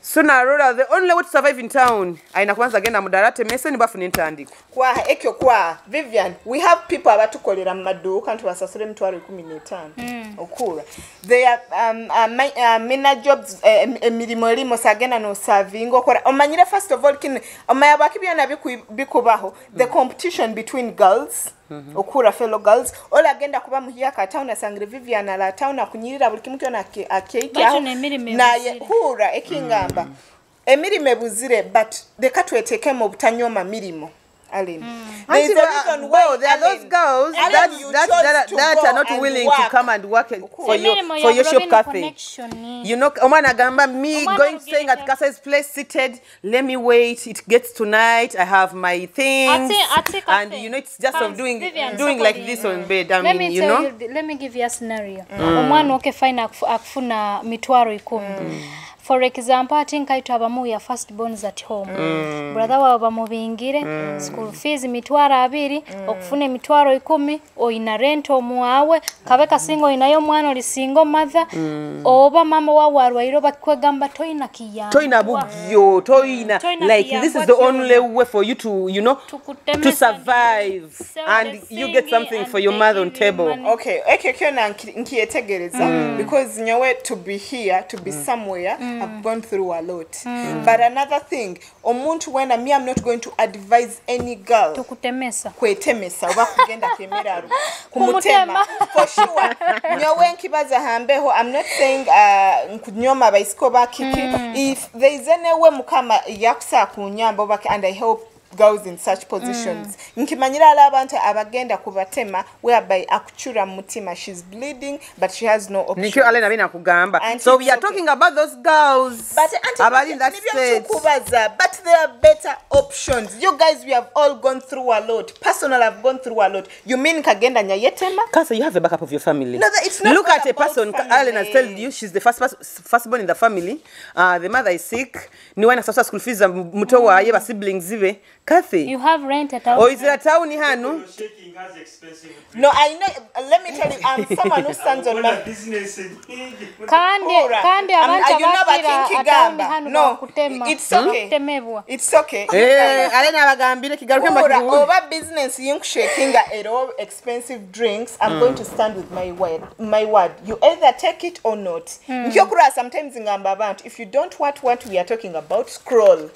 So narora the only way to survive in town aina kwanza agenda mudala temese nibafuna entandiko. Kwa ekyo kwa Vivian, we have people abatukolera mu maduuka nti basasule 15,000 okura. They are mina jobs, emirimu erimo sagenda no serving okora omanyire. First of all, kino omanya bwaki byona bikubaho the competition between girls, okura fellow girls. Ola agenda kuba muhiya ka town asangire Vivian ala town akunyirira buli kimu kyona akeikyaho Batu n'emirimu naye ebuzire. hura ekingamba emirimu ebuzire, but leka twetekemu obutanyoma mirimu. Aline. There is Auntie, a reason well, why, there are those Aline, girls Aline, that, you that, chose that, to that go are not and willing to work. come and work for your, Emirimu for ya your shop, Robin Kathy. connection. You know, omwana agamba me Omwana going staying at alugirira. Kathy's place seated. Let me wait. It gets tonight. I have my things, Ate, and Kathy, you know, it's just of doing Vivian, doing soko like lino. this on bed. I Let mean, me you tell know. you, let me give you a scenario. Omwana okay fine akufuna 10,000. For example, ate nkaitwa abamu ya first borns at home. Brother wawe bamubingire, school fees 20,000, okufuna 10,000, oyina rent omuwawe, kabe kasinga oyinayo omwana oli single mother, oba mama wawe arwaire oba kwegamba toyina kiyamba. Toyina bugyo, toyina Toyina like this is kiyamba the only kyona. way for you to, you know, to Tukutemesa survive sell and the you get thingy something and for your they mother on give you table. money. Okay, ekyo kyona nkyetegereza because nyowe to be here, to be somewhere, I've gone through a lot. But another thing, omuntu wena me, I'm not going to advise any girl Tukutemesa. kwetemesa oba kugenda kemeraru kumutema. For sure nyowe nkibaza hambeho, I'm not saying nkunyoma abaisiko bakiki. If there is any way mukama yakusaa kunyamba oba and I help girls in such positions, nkimanyira ala abantu abagenda kubatema whereby akuchura mu mutima, she's bleeding but she has no option. Nikyo Allen abina kugamba. And So it's we are okay. talking about those girls But auntie, abali in that nibyo state. tukubaza, but there are better options. You guys, we have all gone through a lot. Personal, I've gone through a lot. You mean kagenda nyayetema? Kasa, you have a backup of your family. No, it's not Look all at a about person. family. Allen has told you she's the first firstborn in the family. The mother is sick. Niwe anasasula school fees za muto waye ba siblings be. Kathy. You have rent at our Oizira town hanu. Shaking has expensive No, I know. Let me tell you, I'm someone who stands on my. business. Kandi Ora. kandi abantu You know abakira abakinki atawuni gamba. hanu No, bakutema. it's okay. Kutemebwa. It's okay. Eh, Allen abagambire kigaruke Ora, mbakibuule. oba business yinkushakinga ero expensive drinks, I'm going to stand with my word. My word. You either take it or not. Nkyokura sometimes ngamba abantu, if you don't want what we are talking about, scroll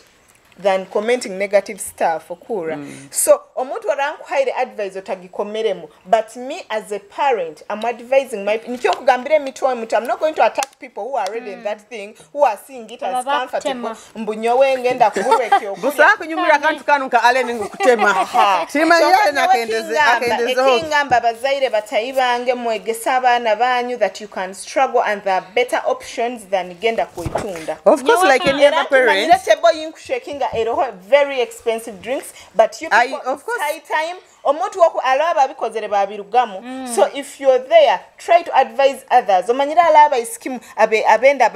than commenting negative stuff okura. So omuntu orankuhaire advice otagikomeremu, but me as a parent, I'm advising my nikyo kugambira emitwe omuntu, I'm not going to attack people who are already in that thing, who are seeing it as Aba comfortable. bakutema. Mbunyowe ngenda kubulwa ekyokulya. Busa kunyumira akantu kanu ka Allen ngukutema. Simanyi Allen akendeze akendezeho. Ekingamba abazaire batayi bange mwegese abaana banyu that you can struggle and there are better options than genda kwetunda. Of course, like any other parent. Table yinkushakinga eroho very expensive drinks, but you I- people, of it's course. high time omuntu woku alaba abikozere babirugamu. So if you're there, try to advise others. Omanyire alaba isikimu abe abenda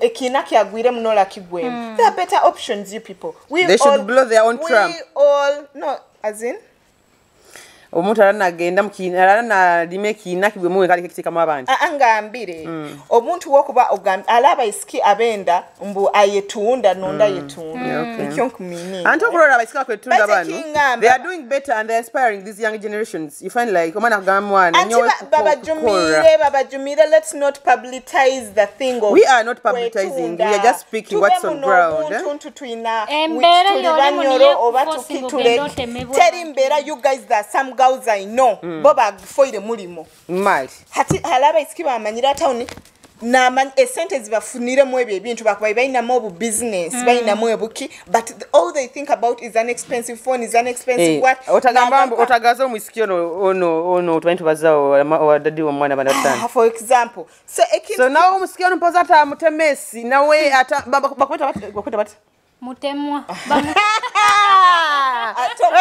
ekiina kyagwire munola kigwemu. There are better options, you people. We They should blow their own we trump. All no, as in Omuntu alanagenda mukiina alanalima ekiina kigwemu kali kekiteekamu abantu. Angambire omuntu wokuba alaba isiki abenda mbu ayetunda nonda yetunda nikyo nkumini. Anti okulora abaisika bakwetunda But bano, ekingamba- they are doing better and they're inspiring these young generations. You find like omwana akugamba mwana Anti nyowe kukora. babajumire, let's not publicize the thing of We are not publicizing, we are just speaking what's Tube on muno ground, eh? obuntu ntu tuyina Embeera tuli y'olimu banyoro niye oba kuforcing tukitule ogenda otemebwa. teri mbeera. You guys, there are some girls I know bo bafoire mulimo Mali hati halaba isiki bamanyira tawuni. Namanyi esente zibafuniremu ebyo ebintu, bakuba balinamu obu business, balinamu ebuki, but all they think about is an expensive phone, is an expensive what. Otagamba mbu Nagaruka- otagaza omwisiki ono ono ono tumanyi tubazawo wadaddi omwana banatano. Ah, for example, so ekintu So nawe omusiki ono mpoza ata mutemesi nawe ata bakweta bati Mutemwa.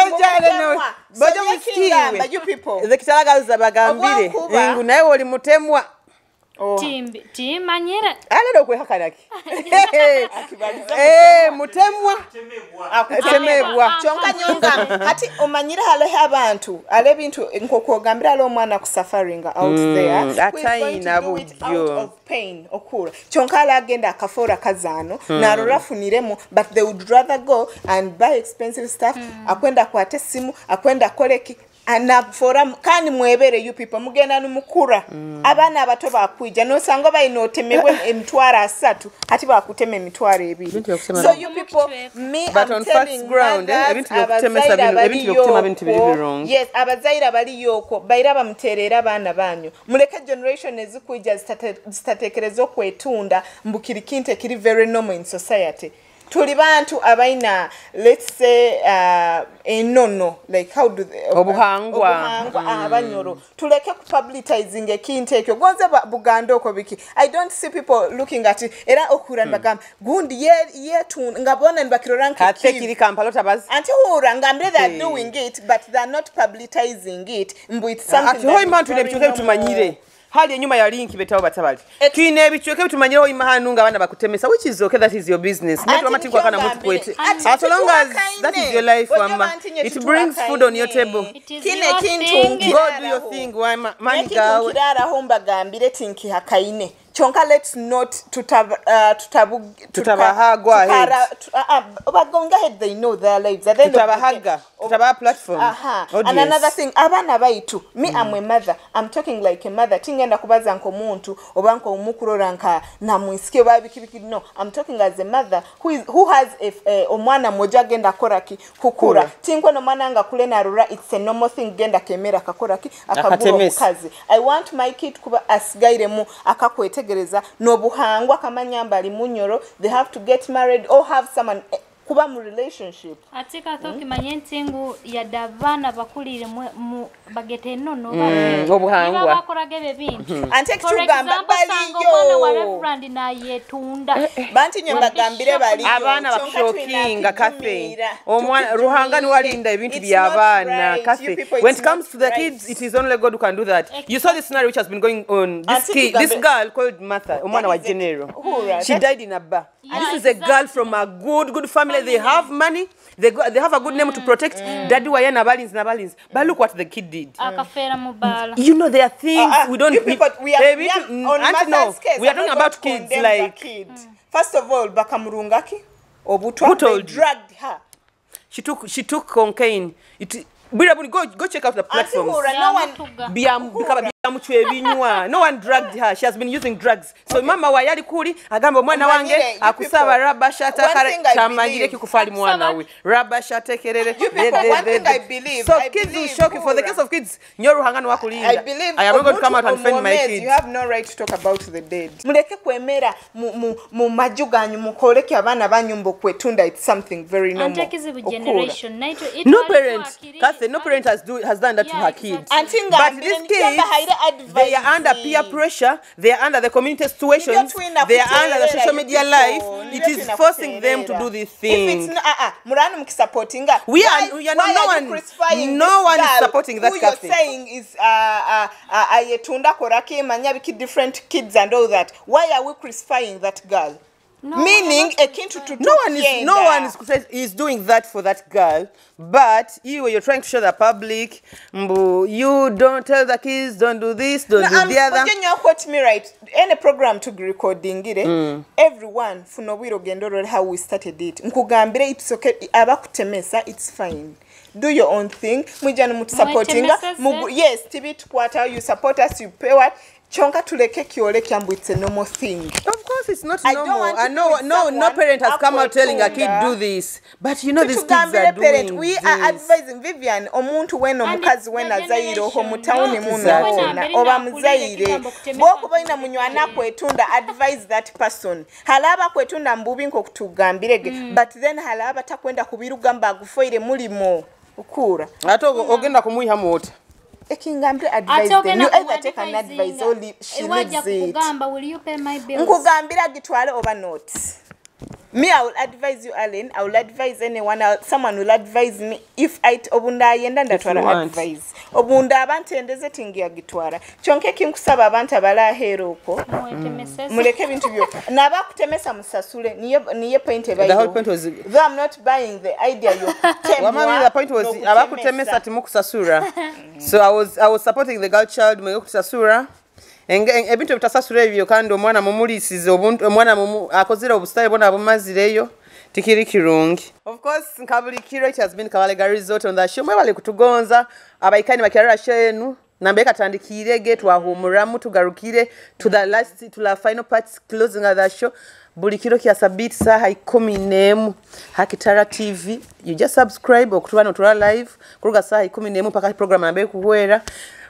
Ojale nawe. Bojo Musikingamba, you people. The kitalagaza bagambire Obwakuba. ngu nawe oli mutemwa. Timbi timanyire. Alero okwehakanaki. Mutemwa. Temebwa. Kyonka nyonga hati omanyire haliho abantu ale ebintu nkokwogambira ali omwana ku suffering out there who is going to atayina do it budyo. out of pain okura, kyonka ali agenda akafoora kazaano narora afuniremu, but they would rather go and buy expensive stuff, akwenda akwate essimu, akwenda akoleki anafora. Kandi mwebere, you people, mugenda numukura abaana abato bakwija nosanga balina otemebwe 300,000, hati bakutema 20,000. Ebintu byokusema So you people, me, But I'm on facts telling ground, mothers, ebintu byokutemesa abazaire bino- ebintu byokutema bintu biri abaliyo wrong. Yes, abazaire abaliyo okwo baire bamuteerera abaana banyu, muleke generation ezikuija zitatekereza okwetunda mbu kiri kintu ekiri very normal in society. Tuli bantu abalina, let's say, enono, like how do they, Obuhangwa. Obuhangwa abanyoro, tuleke kupublicizing ekintu ekyo gonze buganda okwo biki. I don't see people looking at it era okura nibagamba gundi yetunda nga bona nibakirora Ate nkekibi. kiri Kampala otabazi. Anti hura ngambire they are Hey. doing it, but they are not publicizing it mbu it's something Ati that hoima is ntule very ebicweka normal. bitumanyire hali enyuma ya linki betawo batabali tulina ebicweka bitumanyire hoima hanu nga abaana bakutemesa, which is okay, that is your business. Anti Nati wama tinkwakana nikyo mutukwete. ngambire. Anti As long as tutuwakaine. that is your life, Ojja wama banti nye it brings food on your table. It is Kino your ekintu thing. Go do your thing, wama mani Nekintu gawe. nkiraraho mbagambire tinkihakaine, kyonka let's not Tutabaha, go ahead. But going ahead, they know their lives. At the end of the day, Tutabahaga, tutabaha platform. Aha. Audience. And another thing, abaana baitu, me, I'm a mother, I'm talking like a mother. Tingenda kubaza nk'omuntu oba nk'omukurora nka namwisike oba biki biki. No, I'm talking as a mother who has omwana mmoja agenda akoraki kukura. Kura. Tinkwena omwana nga kule narura it's a normal thing genda kemera akakoraki akagura Akatemesa. omukazi. I want my kid kuba asigairemu akakwetegereza n'obuhangwa akamanya mbu ali munyoro, they have to get married or have someone, kuba mu relationship. Ate kathe okimanye nti ngu yadde abaana bakulire bagete enono Obuhangwa. Bakoraga ebyo ebintu. Ante For ekitugamba example, osanga omwana wa baliyo reverend nayetunda. Banti nye mbagambire baliyo. Abaana Kyonka bakushokinga tulina Kathy. kijumiira. Omwana Tukijumiire. Ruhanga niwalinda ebintu It's by'abaana not right. Kathy. You people, When it's it comes not to the right. kids, it is only God who can do that. You saw this scenario which has been going on. This Ate kid, this tugambe- girl called Martha, omwana wa That is it. General, Hura, she died in a bar. Yeah, This is a girl from a good good family. They have money, they have a good name to protect. Daddy waye nabalinzi nabalinzi, but look what the kid did. Akafeera mu bbaala. You know, there are things we don't You people, we are on auntie, no, Martha's case, we are I'm talking not about going to kids condemn the like kid. First of all, bakamurungaki obutwa. Who They told you? drugged her. She took cocaine. It Bwira, go check out the Auntie platforms. Hura, no one Yamutuga. Bikaba byamuchwa ebinywa. No one drugged her. She has been using drugs. So mama wa yali kuli agamba omwana wange Omanyire, you akusaba people, raba shata one thing I tamanyire believe- kikufa ali mwana we raba shatekerere. You people, one thing I believe, So I kids will believe, shock you. For the Hura. case of kids, nyo Ruhanga niwakulinda. I believe I am not going to come out and omuntu defend my omwomezi, kids. you have no right to talk about the dead. Muleke kwemera mu maju ganyu mukoleke abaana banyu mbu okwetunda it's something very Ante normal. ekizibu Okura. generation naito No parent, Kathy, no parent has done that to Yeah, her kids. exactly. Ante But ngambire these nikyo kids, mbahaire they are under advice. peer pressure, they are under the community situations, Nibyo they are under the twina social media kuteerera, life. you It people. is Nibyo twina forcing them to kuteerera. do this If it's thing. not, murani mukisupportinga. We are Why no are you one, crucifying no this one is girl supporting that who you're Kathy. saying is ayetunda koraki manya biki different kids and all that? Why are we crucifying that girl? No, Meaning we're not ekintu tutu No one is doing that for that girl, but you're trying to show the public mbu, you don't tell the kids don't do this, don't No, do the other. Ojo nyo quote me right. Any program to recordingire, everyone funa obwire ogende olole how we started it. Nkugambire it's okay, abakutemesa it's fine. Do your own thing. Mwijja nimutusupportinga. Mwetemeseze. Yes, tibitukwata, you support us, you pay what. Kyonka tuleke kyolekya mbu it's a normal thing. Of course it's not I don't normal. want to I know put no parent has come out telling a kid akwetunda. do this. But you know these kids are Tutugambire parent, doing we this. are advising Vivian omuntu wena And omukazi it's wena the azayire oho generation. mu tawuni No, muno Exactly. wona Mbere oba nakulire muzayire ekigambo kutemesa bw'okuba olina munywani akwetunda advise that person halaba akwetunda mbubi nk'okutugambirege but then halaba takwenda kubiruga mbu agufoire mulimo okuura Ate ogenda kumwihamu ota. Ekingambire Ate advise them ogenda you either take an advice or she wajja leaves it. kukugamba will you pay my bills? Nkugambira gitwale oba not. Me, I will advise you, Allen. I will advise anyone. Someone will advise me if I obunda ayenda ndatwara you want. advice. Obunda abantu endeze tingi yagitwara. Kyonke kinkusaba abantu abalaheera okwo. Mwetemeseze. Muleke ebintu byo. N'abakutemesa musasule. Niye point The whole point was Though I'm not buying the idea y'okutemwa. Wama the point was n'okutemesa. abakutemesa timukusasura. So I was supporting the girl child mwege kutusasura. Ebintu ebitasasura ebyo kandi omwana mumulisize obuntu omwana akozere obusitale bwona bumazireyo tikiri kirungi. Of course nkabulikiro it has been Kabalega Resort on the show. Mwebale kutugonza abaikani bakyarara show enu nambe katandikirege twahumuramu tugarukire to the last to the final part closing of the show. Buli kiro kya sabiti saha 11 Hakitara TV. You just subscribe okutuba notura live kuruga saha 11 mpaka program nambe kuhwera.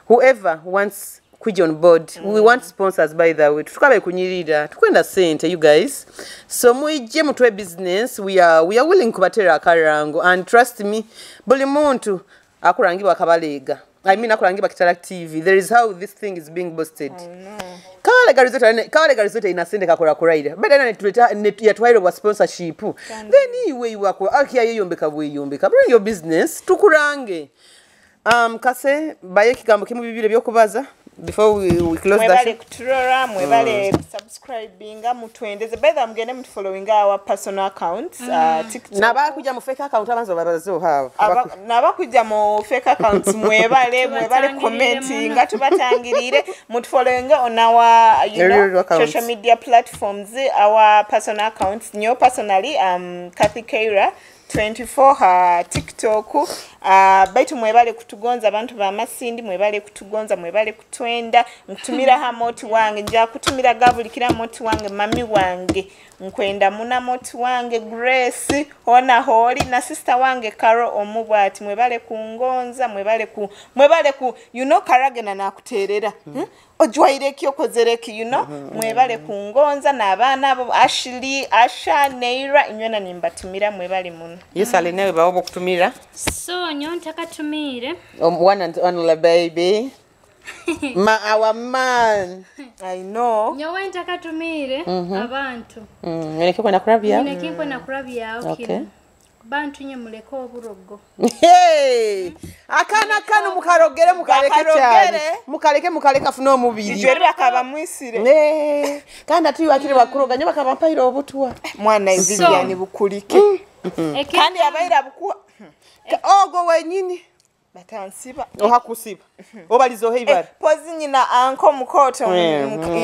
Whoever wants kuja on board. We want sponsors by the way. Tukabe kunyirira. Tukwenda sente you guys. So muije mutwe business. We are willing kubatera akarango and trust me buli muntu akurangibwa Kabalega. I mean akurangibwa Kitara TV. There is how this thing is being boosted. Kabalega Resort ina sente kakora kuraira. But then tuleta yatwaire bwa sponsorship. Then iwe iwako akia yeyombeka bweyombeka. Bring your business tukurange. Kase baye kigambo kimu bibire byokubaza before we close that Mwebale kuturora, mwebale kusubscribinga, mutwendeze. By the way, mugende mutufollowinga our personal accounts, TikTok. Nabakuja mu fake account abanzo babazo hawo. Nabakujja mu fake accounts mwebale commentinga tubatangirire mutufollowinga on our you know, social media platforms, our personal accounts. Nyo personally Kathy Keira 24 ha TikTok. Baitu mwebale kutugonza abantu ba Masindi, mwebale kutugonza, mwebale kutwenda. Nkutumira ha moti wange, nja kutumira gabulikira moti wange, mami wange nkwenda muna moti wange Grace hona holi na sister wange Caro omubwati. Mwebale kungonza, mwebale ku you know karagena nakuterera ojwaire ki okozereki you know mwebale kungonza n'abaana abo Ashley, Asha, Neira inywena nimbatumira mwebale muno. Yes, alenewe bawo kutumira. So nyonta katumire one and only baby. Our man. I know. Nyowe ntakatumire abantu. Neke kwenda kurabya. Neke kwenda kurabya okay. Okay. Bantu nye muleko oburogo. Hey! Akana kanu mukarogere mukaleke cyane. Mukaleke mukaleka funo omubiri. Ijeri bakaba mwisire. Ne. Kandi ati wakire bakuroga nyo bakaba mpaira obutwa. Mwana Vivian bukulike. Kandi abaira bukuwa. Ogo wenyini. Batansiba. Ohakusiba. Obalizo heibara. Pozi nyina anko mukoto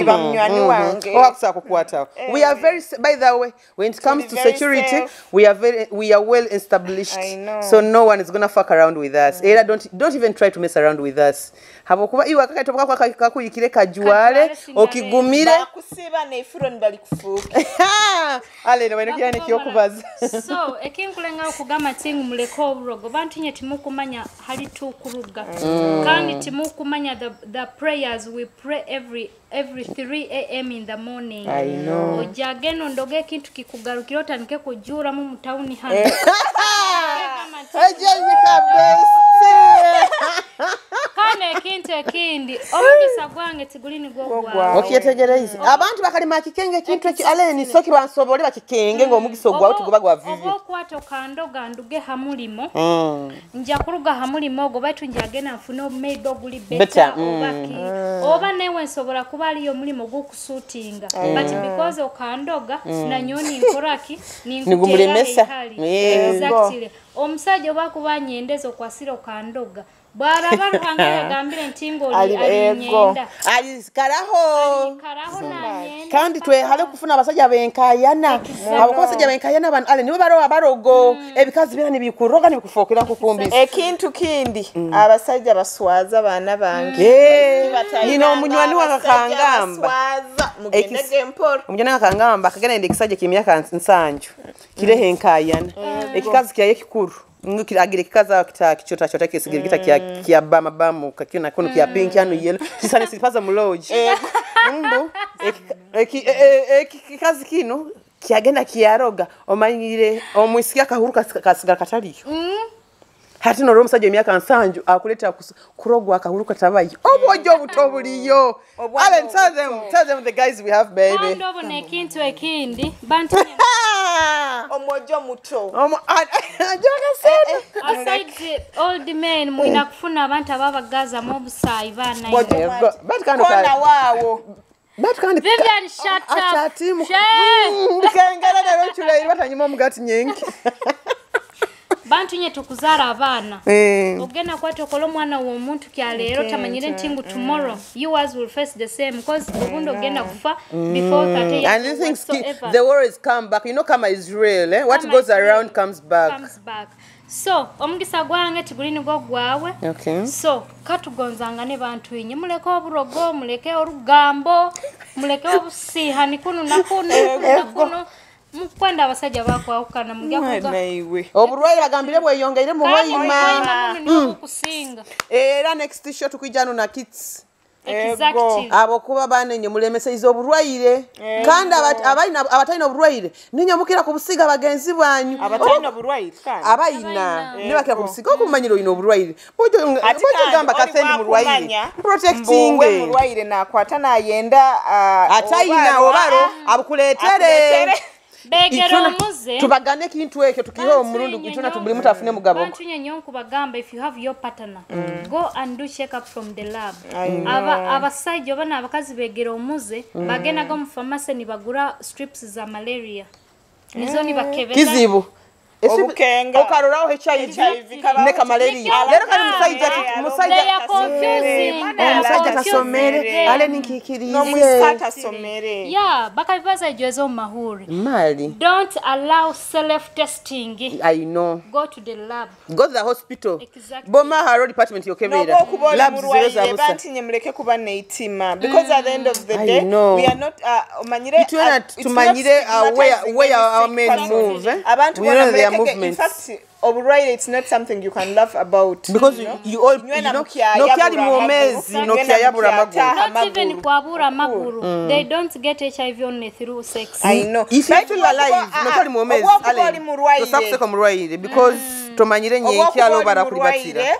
iba munywani wange. Ohakusa kukwata. We are very, by the way, when it comes to security, safe. we are well established. I know. So no one is going to fuck around with us. Era don't even try to mess around with us. Habokuba iwa kakaitoboka kwa kakuyikire kajuwale okigumire. Bakusiba neifuro nibali kufuka. Ale no wena kyane kyokubaza. So ekinkulenga okugamba tingu muleko oburogo bantu nye timukumanya hali tukuruga. Kandi timukumanya the prayers we pray every 3 a.m. in the morning. I know. Ojageno ndoge ekintu kikugarukira otandike kujura mu mutawuni hano. Kandi ekintu ekindi omugisa gwange tigulini gwo. Okyetegereze abantu bakalima kikenge ekintu eki aleni soki bansobole bakikenge ng'omugisa ogwawe tuguba gwa vivi. Oba okwata okandoga nduge hamulimo. Nja kuruga hamulimo ogwo baitu njagenda nfune maybe oguli better obaki. Oba newe nsobola kuba aliyo omulimo gw'okusuutinga. But because okandoga nanyoni nkoraki nigumulemesa. Exactly. Omusajja oba kuba nyendeza okwasira okandoga Bwaraba Ruhanga yagambire nti ngo alinyenda. Alikaraho. Kandi twehale kufuna abasajja benkayana. Abasajja benkayana abantu ale nibo barowa barogo. Ebikazi bira nibikuroga nibikufokera kukumbisa. Ekintu kindi abasajja baswaza abaana bange. Nino omunywani wakakangamba. Mugendege mporo. Omunywani wakakangamba akagenda ndi ekisajja ky'emyaka 7 kirehe enkayana. Ekikazi kyaye kikuru. Agire kikaza kita kichota chota kisigiri kita kia bama bamu kakio na kono kia pink ano yellow kisane silipaza muloji mbo ekikazi kino kiagenda kiaroga omanyire omwisikia kahuru kasigara kataliyo hati no omusajja emyaka 7 akuleta kurogwa akahuru katabayo obwojo butobuliyo. Allen, tell them the guys we have, baby. Kandi obona ekintu ekindi bantu omwojo muto aside old men mwina kufuna abantu ababagaza mu busayi bana kona wawo. Vivian, shut up. Ndikengera lero chule batanyuma omugati nyenki. Bantu nye tukuzara abaana. Ogenda kwata okola omwana w'omuntu kya leero tamanyire nti ngu tomorrow yours will face the same because obundi ogenda kufa before 30 years. And these things, the worries come back. You know, karma is real, eh? What goes around comes back. Comes back. So, omugisa gwange tiguli nigwo gwawe. Okay. So, katugonzanga ne bantu inye muleke oburogo, muleke orugambo, muleke obusiha kuno na kuno na kuno. Mukwenda abasajja bakwawukana mujja kuga. Oburwaire bagambire bweyongeire mu Hoima. Kusinga. Era next show tukwijano na kids. Exactly. Abo kuba banenye mulemeseiza oburwaire. Kandi abatalina oburwaire ninyo mukira kubusiga bagenzi banyu. Abatalina oburwaire kandi. Abayina ne bakira kubusiga okumanyira oyina oburwaire. Bojo gamba kasendi murwaire. Protecting. Mbuwe murwaire nakwata nayenda atayina obaro abukuletere. Begero muze tubagane kintu ekyo tukiho omurundu ituna tubuli mutafune mugabo. Bantu nyenyo nkubagamba, if you have your partner go and do check up from the lab. Abasajja bana abakazi begero omuze bagenda go mu pharmacy ni bagura strips za malaria nizo ni bakebera kizibu obukenga okarorao HIV neka malaria lero kali musajja musajja tasomere ale ninkikirize no musajja tasomere yeah bakabibaza ijezo mahuri mali. Don't allow self testing. I know. Go to the lab, go to the hospital. Exactly. Boma haro department yokebera labs zero za busa bantu nyemuleke kuba neitima because at the end of the day we are not omanyire tumanyire where our men move abantu bona. In fact, oburwaire, it's not something you can laugh about. Because you know, you all, you know, nokyali mwomezi, nokyayabura maguru. Not even kwabura maguru. They don't get HIV only through sex. I know. If you feel alive, nokyali mwomezi, tosakuseka murwaire because tomanyire nyenkyalo barakulibatira.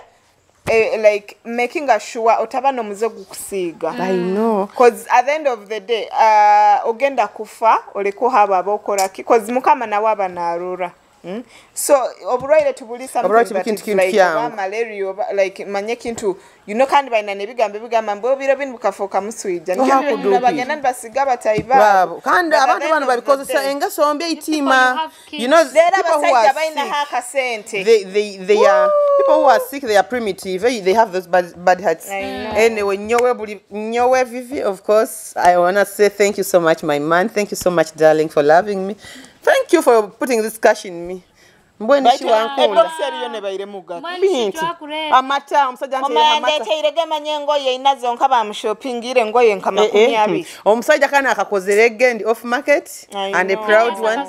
Like making sure otaba nomuze gukusiga. I know. Cause at the end of the day, ogenda kufa oleko haba abokoraki cause mukama nawe aba narura. So oburwaire tubuli something that is like malaria like manye kintu you know kandi balina nebigambo ebigamba mbu obiro bino bukafuuka muswija nikyo bagenda nibasiga batayi baabo kandi abantu bano babikozesa engeso mbi eitima. You know, people who are sick, they are people who are sick, they are primitive, they have those bad hearts. Anyway, nyowe Vivi, of course I wanna say thank you so much, my man. Thank you so much, darling, for loving me. Thank you for putting this cash in me. Mbweni shiwankunda. Amata omusajja nti amata. Irege manye ngoye inazo nkaba mushoppingire ngoye nka 20. Omusajja kana akakozere gendi off market and a proud one.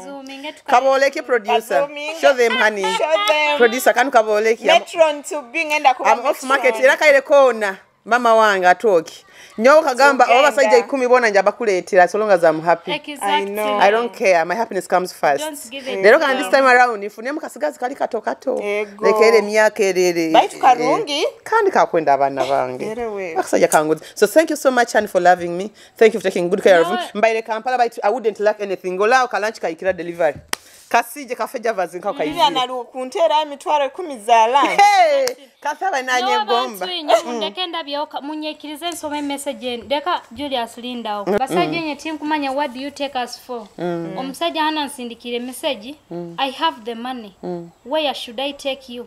Kaboleki producer. Show them honey. Show them. Producer kanu kaboleki. Metron to being enda kuba. I'm off market era kaire kona. Mama wange atoki. Nyowe kagamba oba basajja 10 bona nja bakuleetera so long as I'm happy. Exactly. I know. I don't care. My happiness comes first. Lero kandi this time around nfunye mukasigazi kali kato kato. Lekere emyaka erere. Baitu karungi. Kandi kakwenda abaana bange. Akasajja kangu. So thank you so much and for loving me. Thank you for taking good care of me. Mbaire Kampala baitu I wouldn't lack anything. Golao ka lunch kaikira delivery. Kasije kafe javas nka kaizire. Vivian kuntera emitwaro 10 za lunch. Hey, kasaba nanye gomba. Ndeke ndabyo munyekirize nsome message ndeka Julius Linda. Basajja nye tinkumanya what do you take us for? Omusajja hana nsindikire message. I have the money. Where should I take you?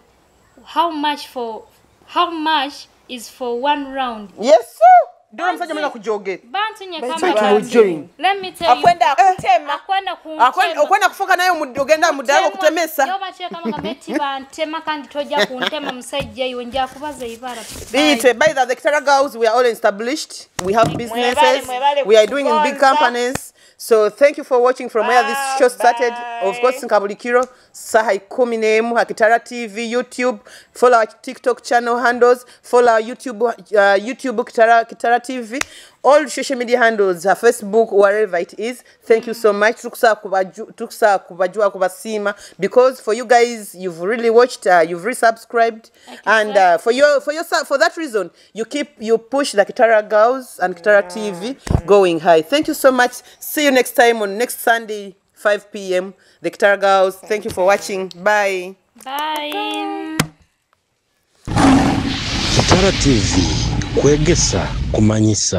How much for How much is for one round? Yesu, dora omusajja mwena kujogera. Bantunye Baitu kamba. join. Let me tell you. Akwenda akutema. Akwenda kuntema. Okwenda kufuka naye ogenda muddala okutemesa. Yo bateeka amagambo eti bantema kandi tojja kuntema musajja iwe, nja kubaza ibara. Itwe, by the Kitara Girls, we are all established. We have businesses. Mwebale We are doing in big kutugonza. Companies. So thank you for watching from where this show started. Bye. Of course, Nkabulikiro, saha 11, Hakitara TV, YouTube. Follow our TikTok channel handles. Follow our YouTube Kitara TV. All social media handles, Facebook, wherever it is. Thank you so much. Tukusa kubajua kubasima, because for you guys, you've really watched, you've resubscribed, and for that reason, you push the Kitara Girls and Kitara TV going high. Thank you so much. See you next time on next Sunday, 5 p.m. The Kitara Girls. Thank you for watching. Bye. Bye. Kitara TV, kwegesa kumanyisa.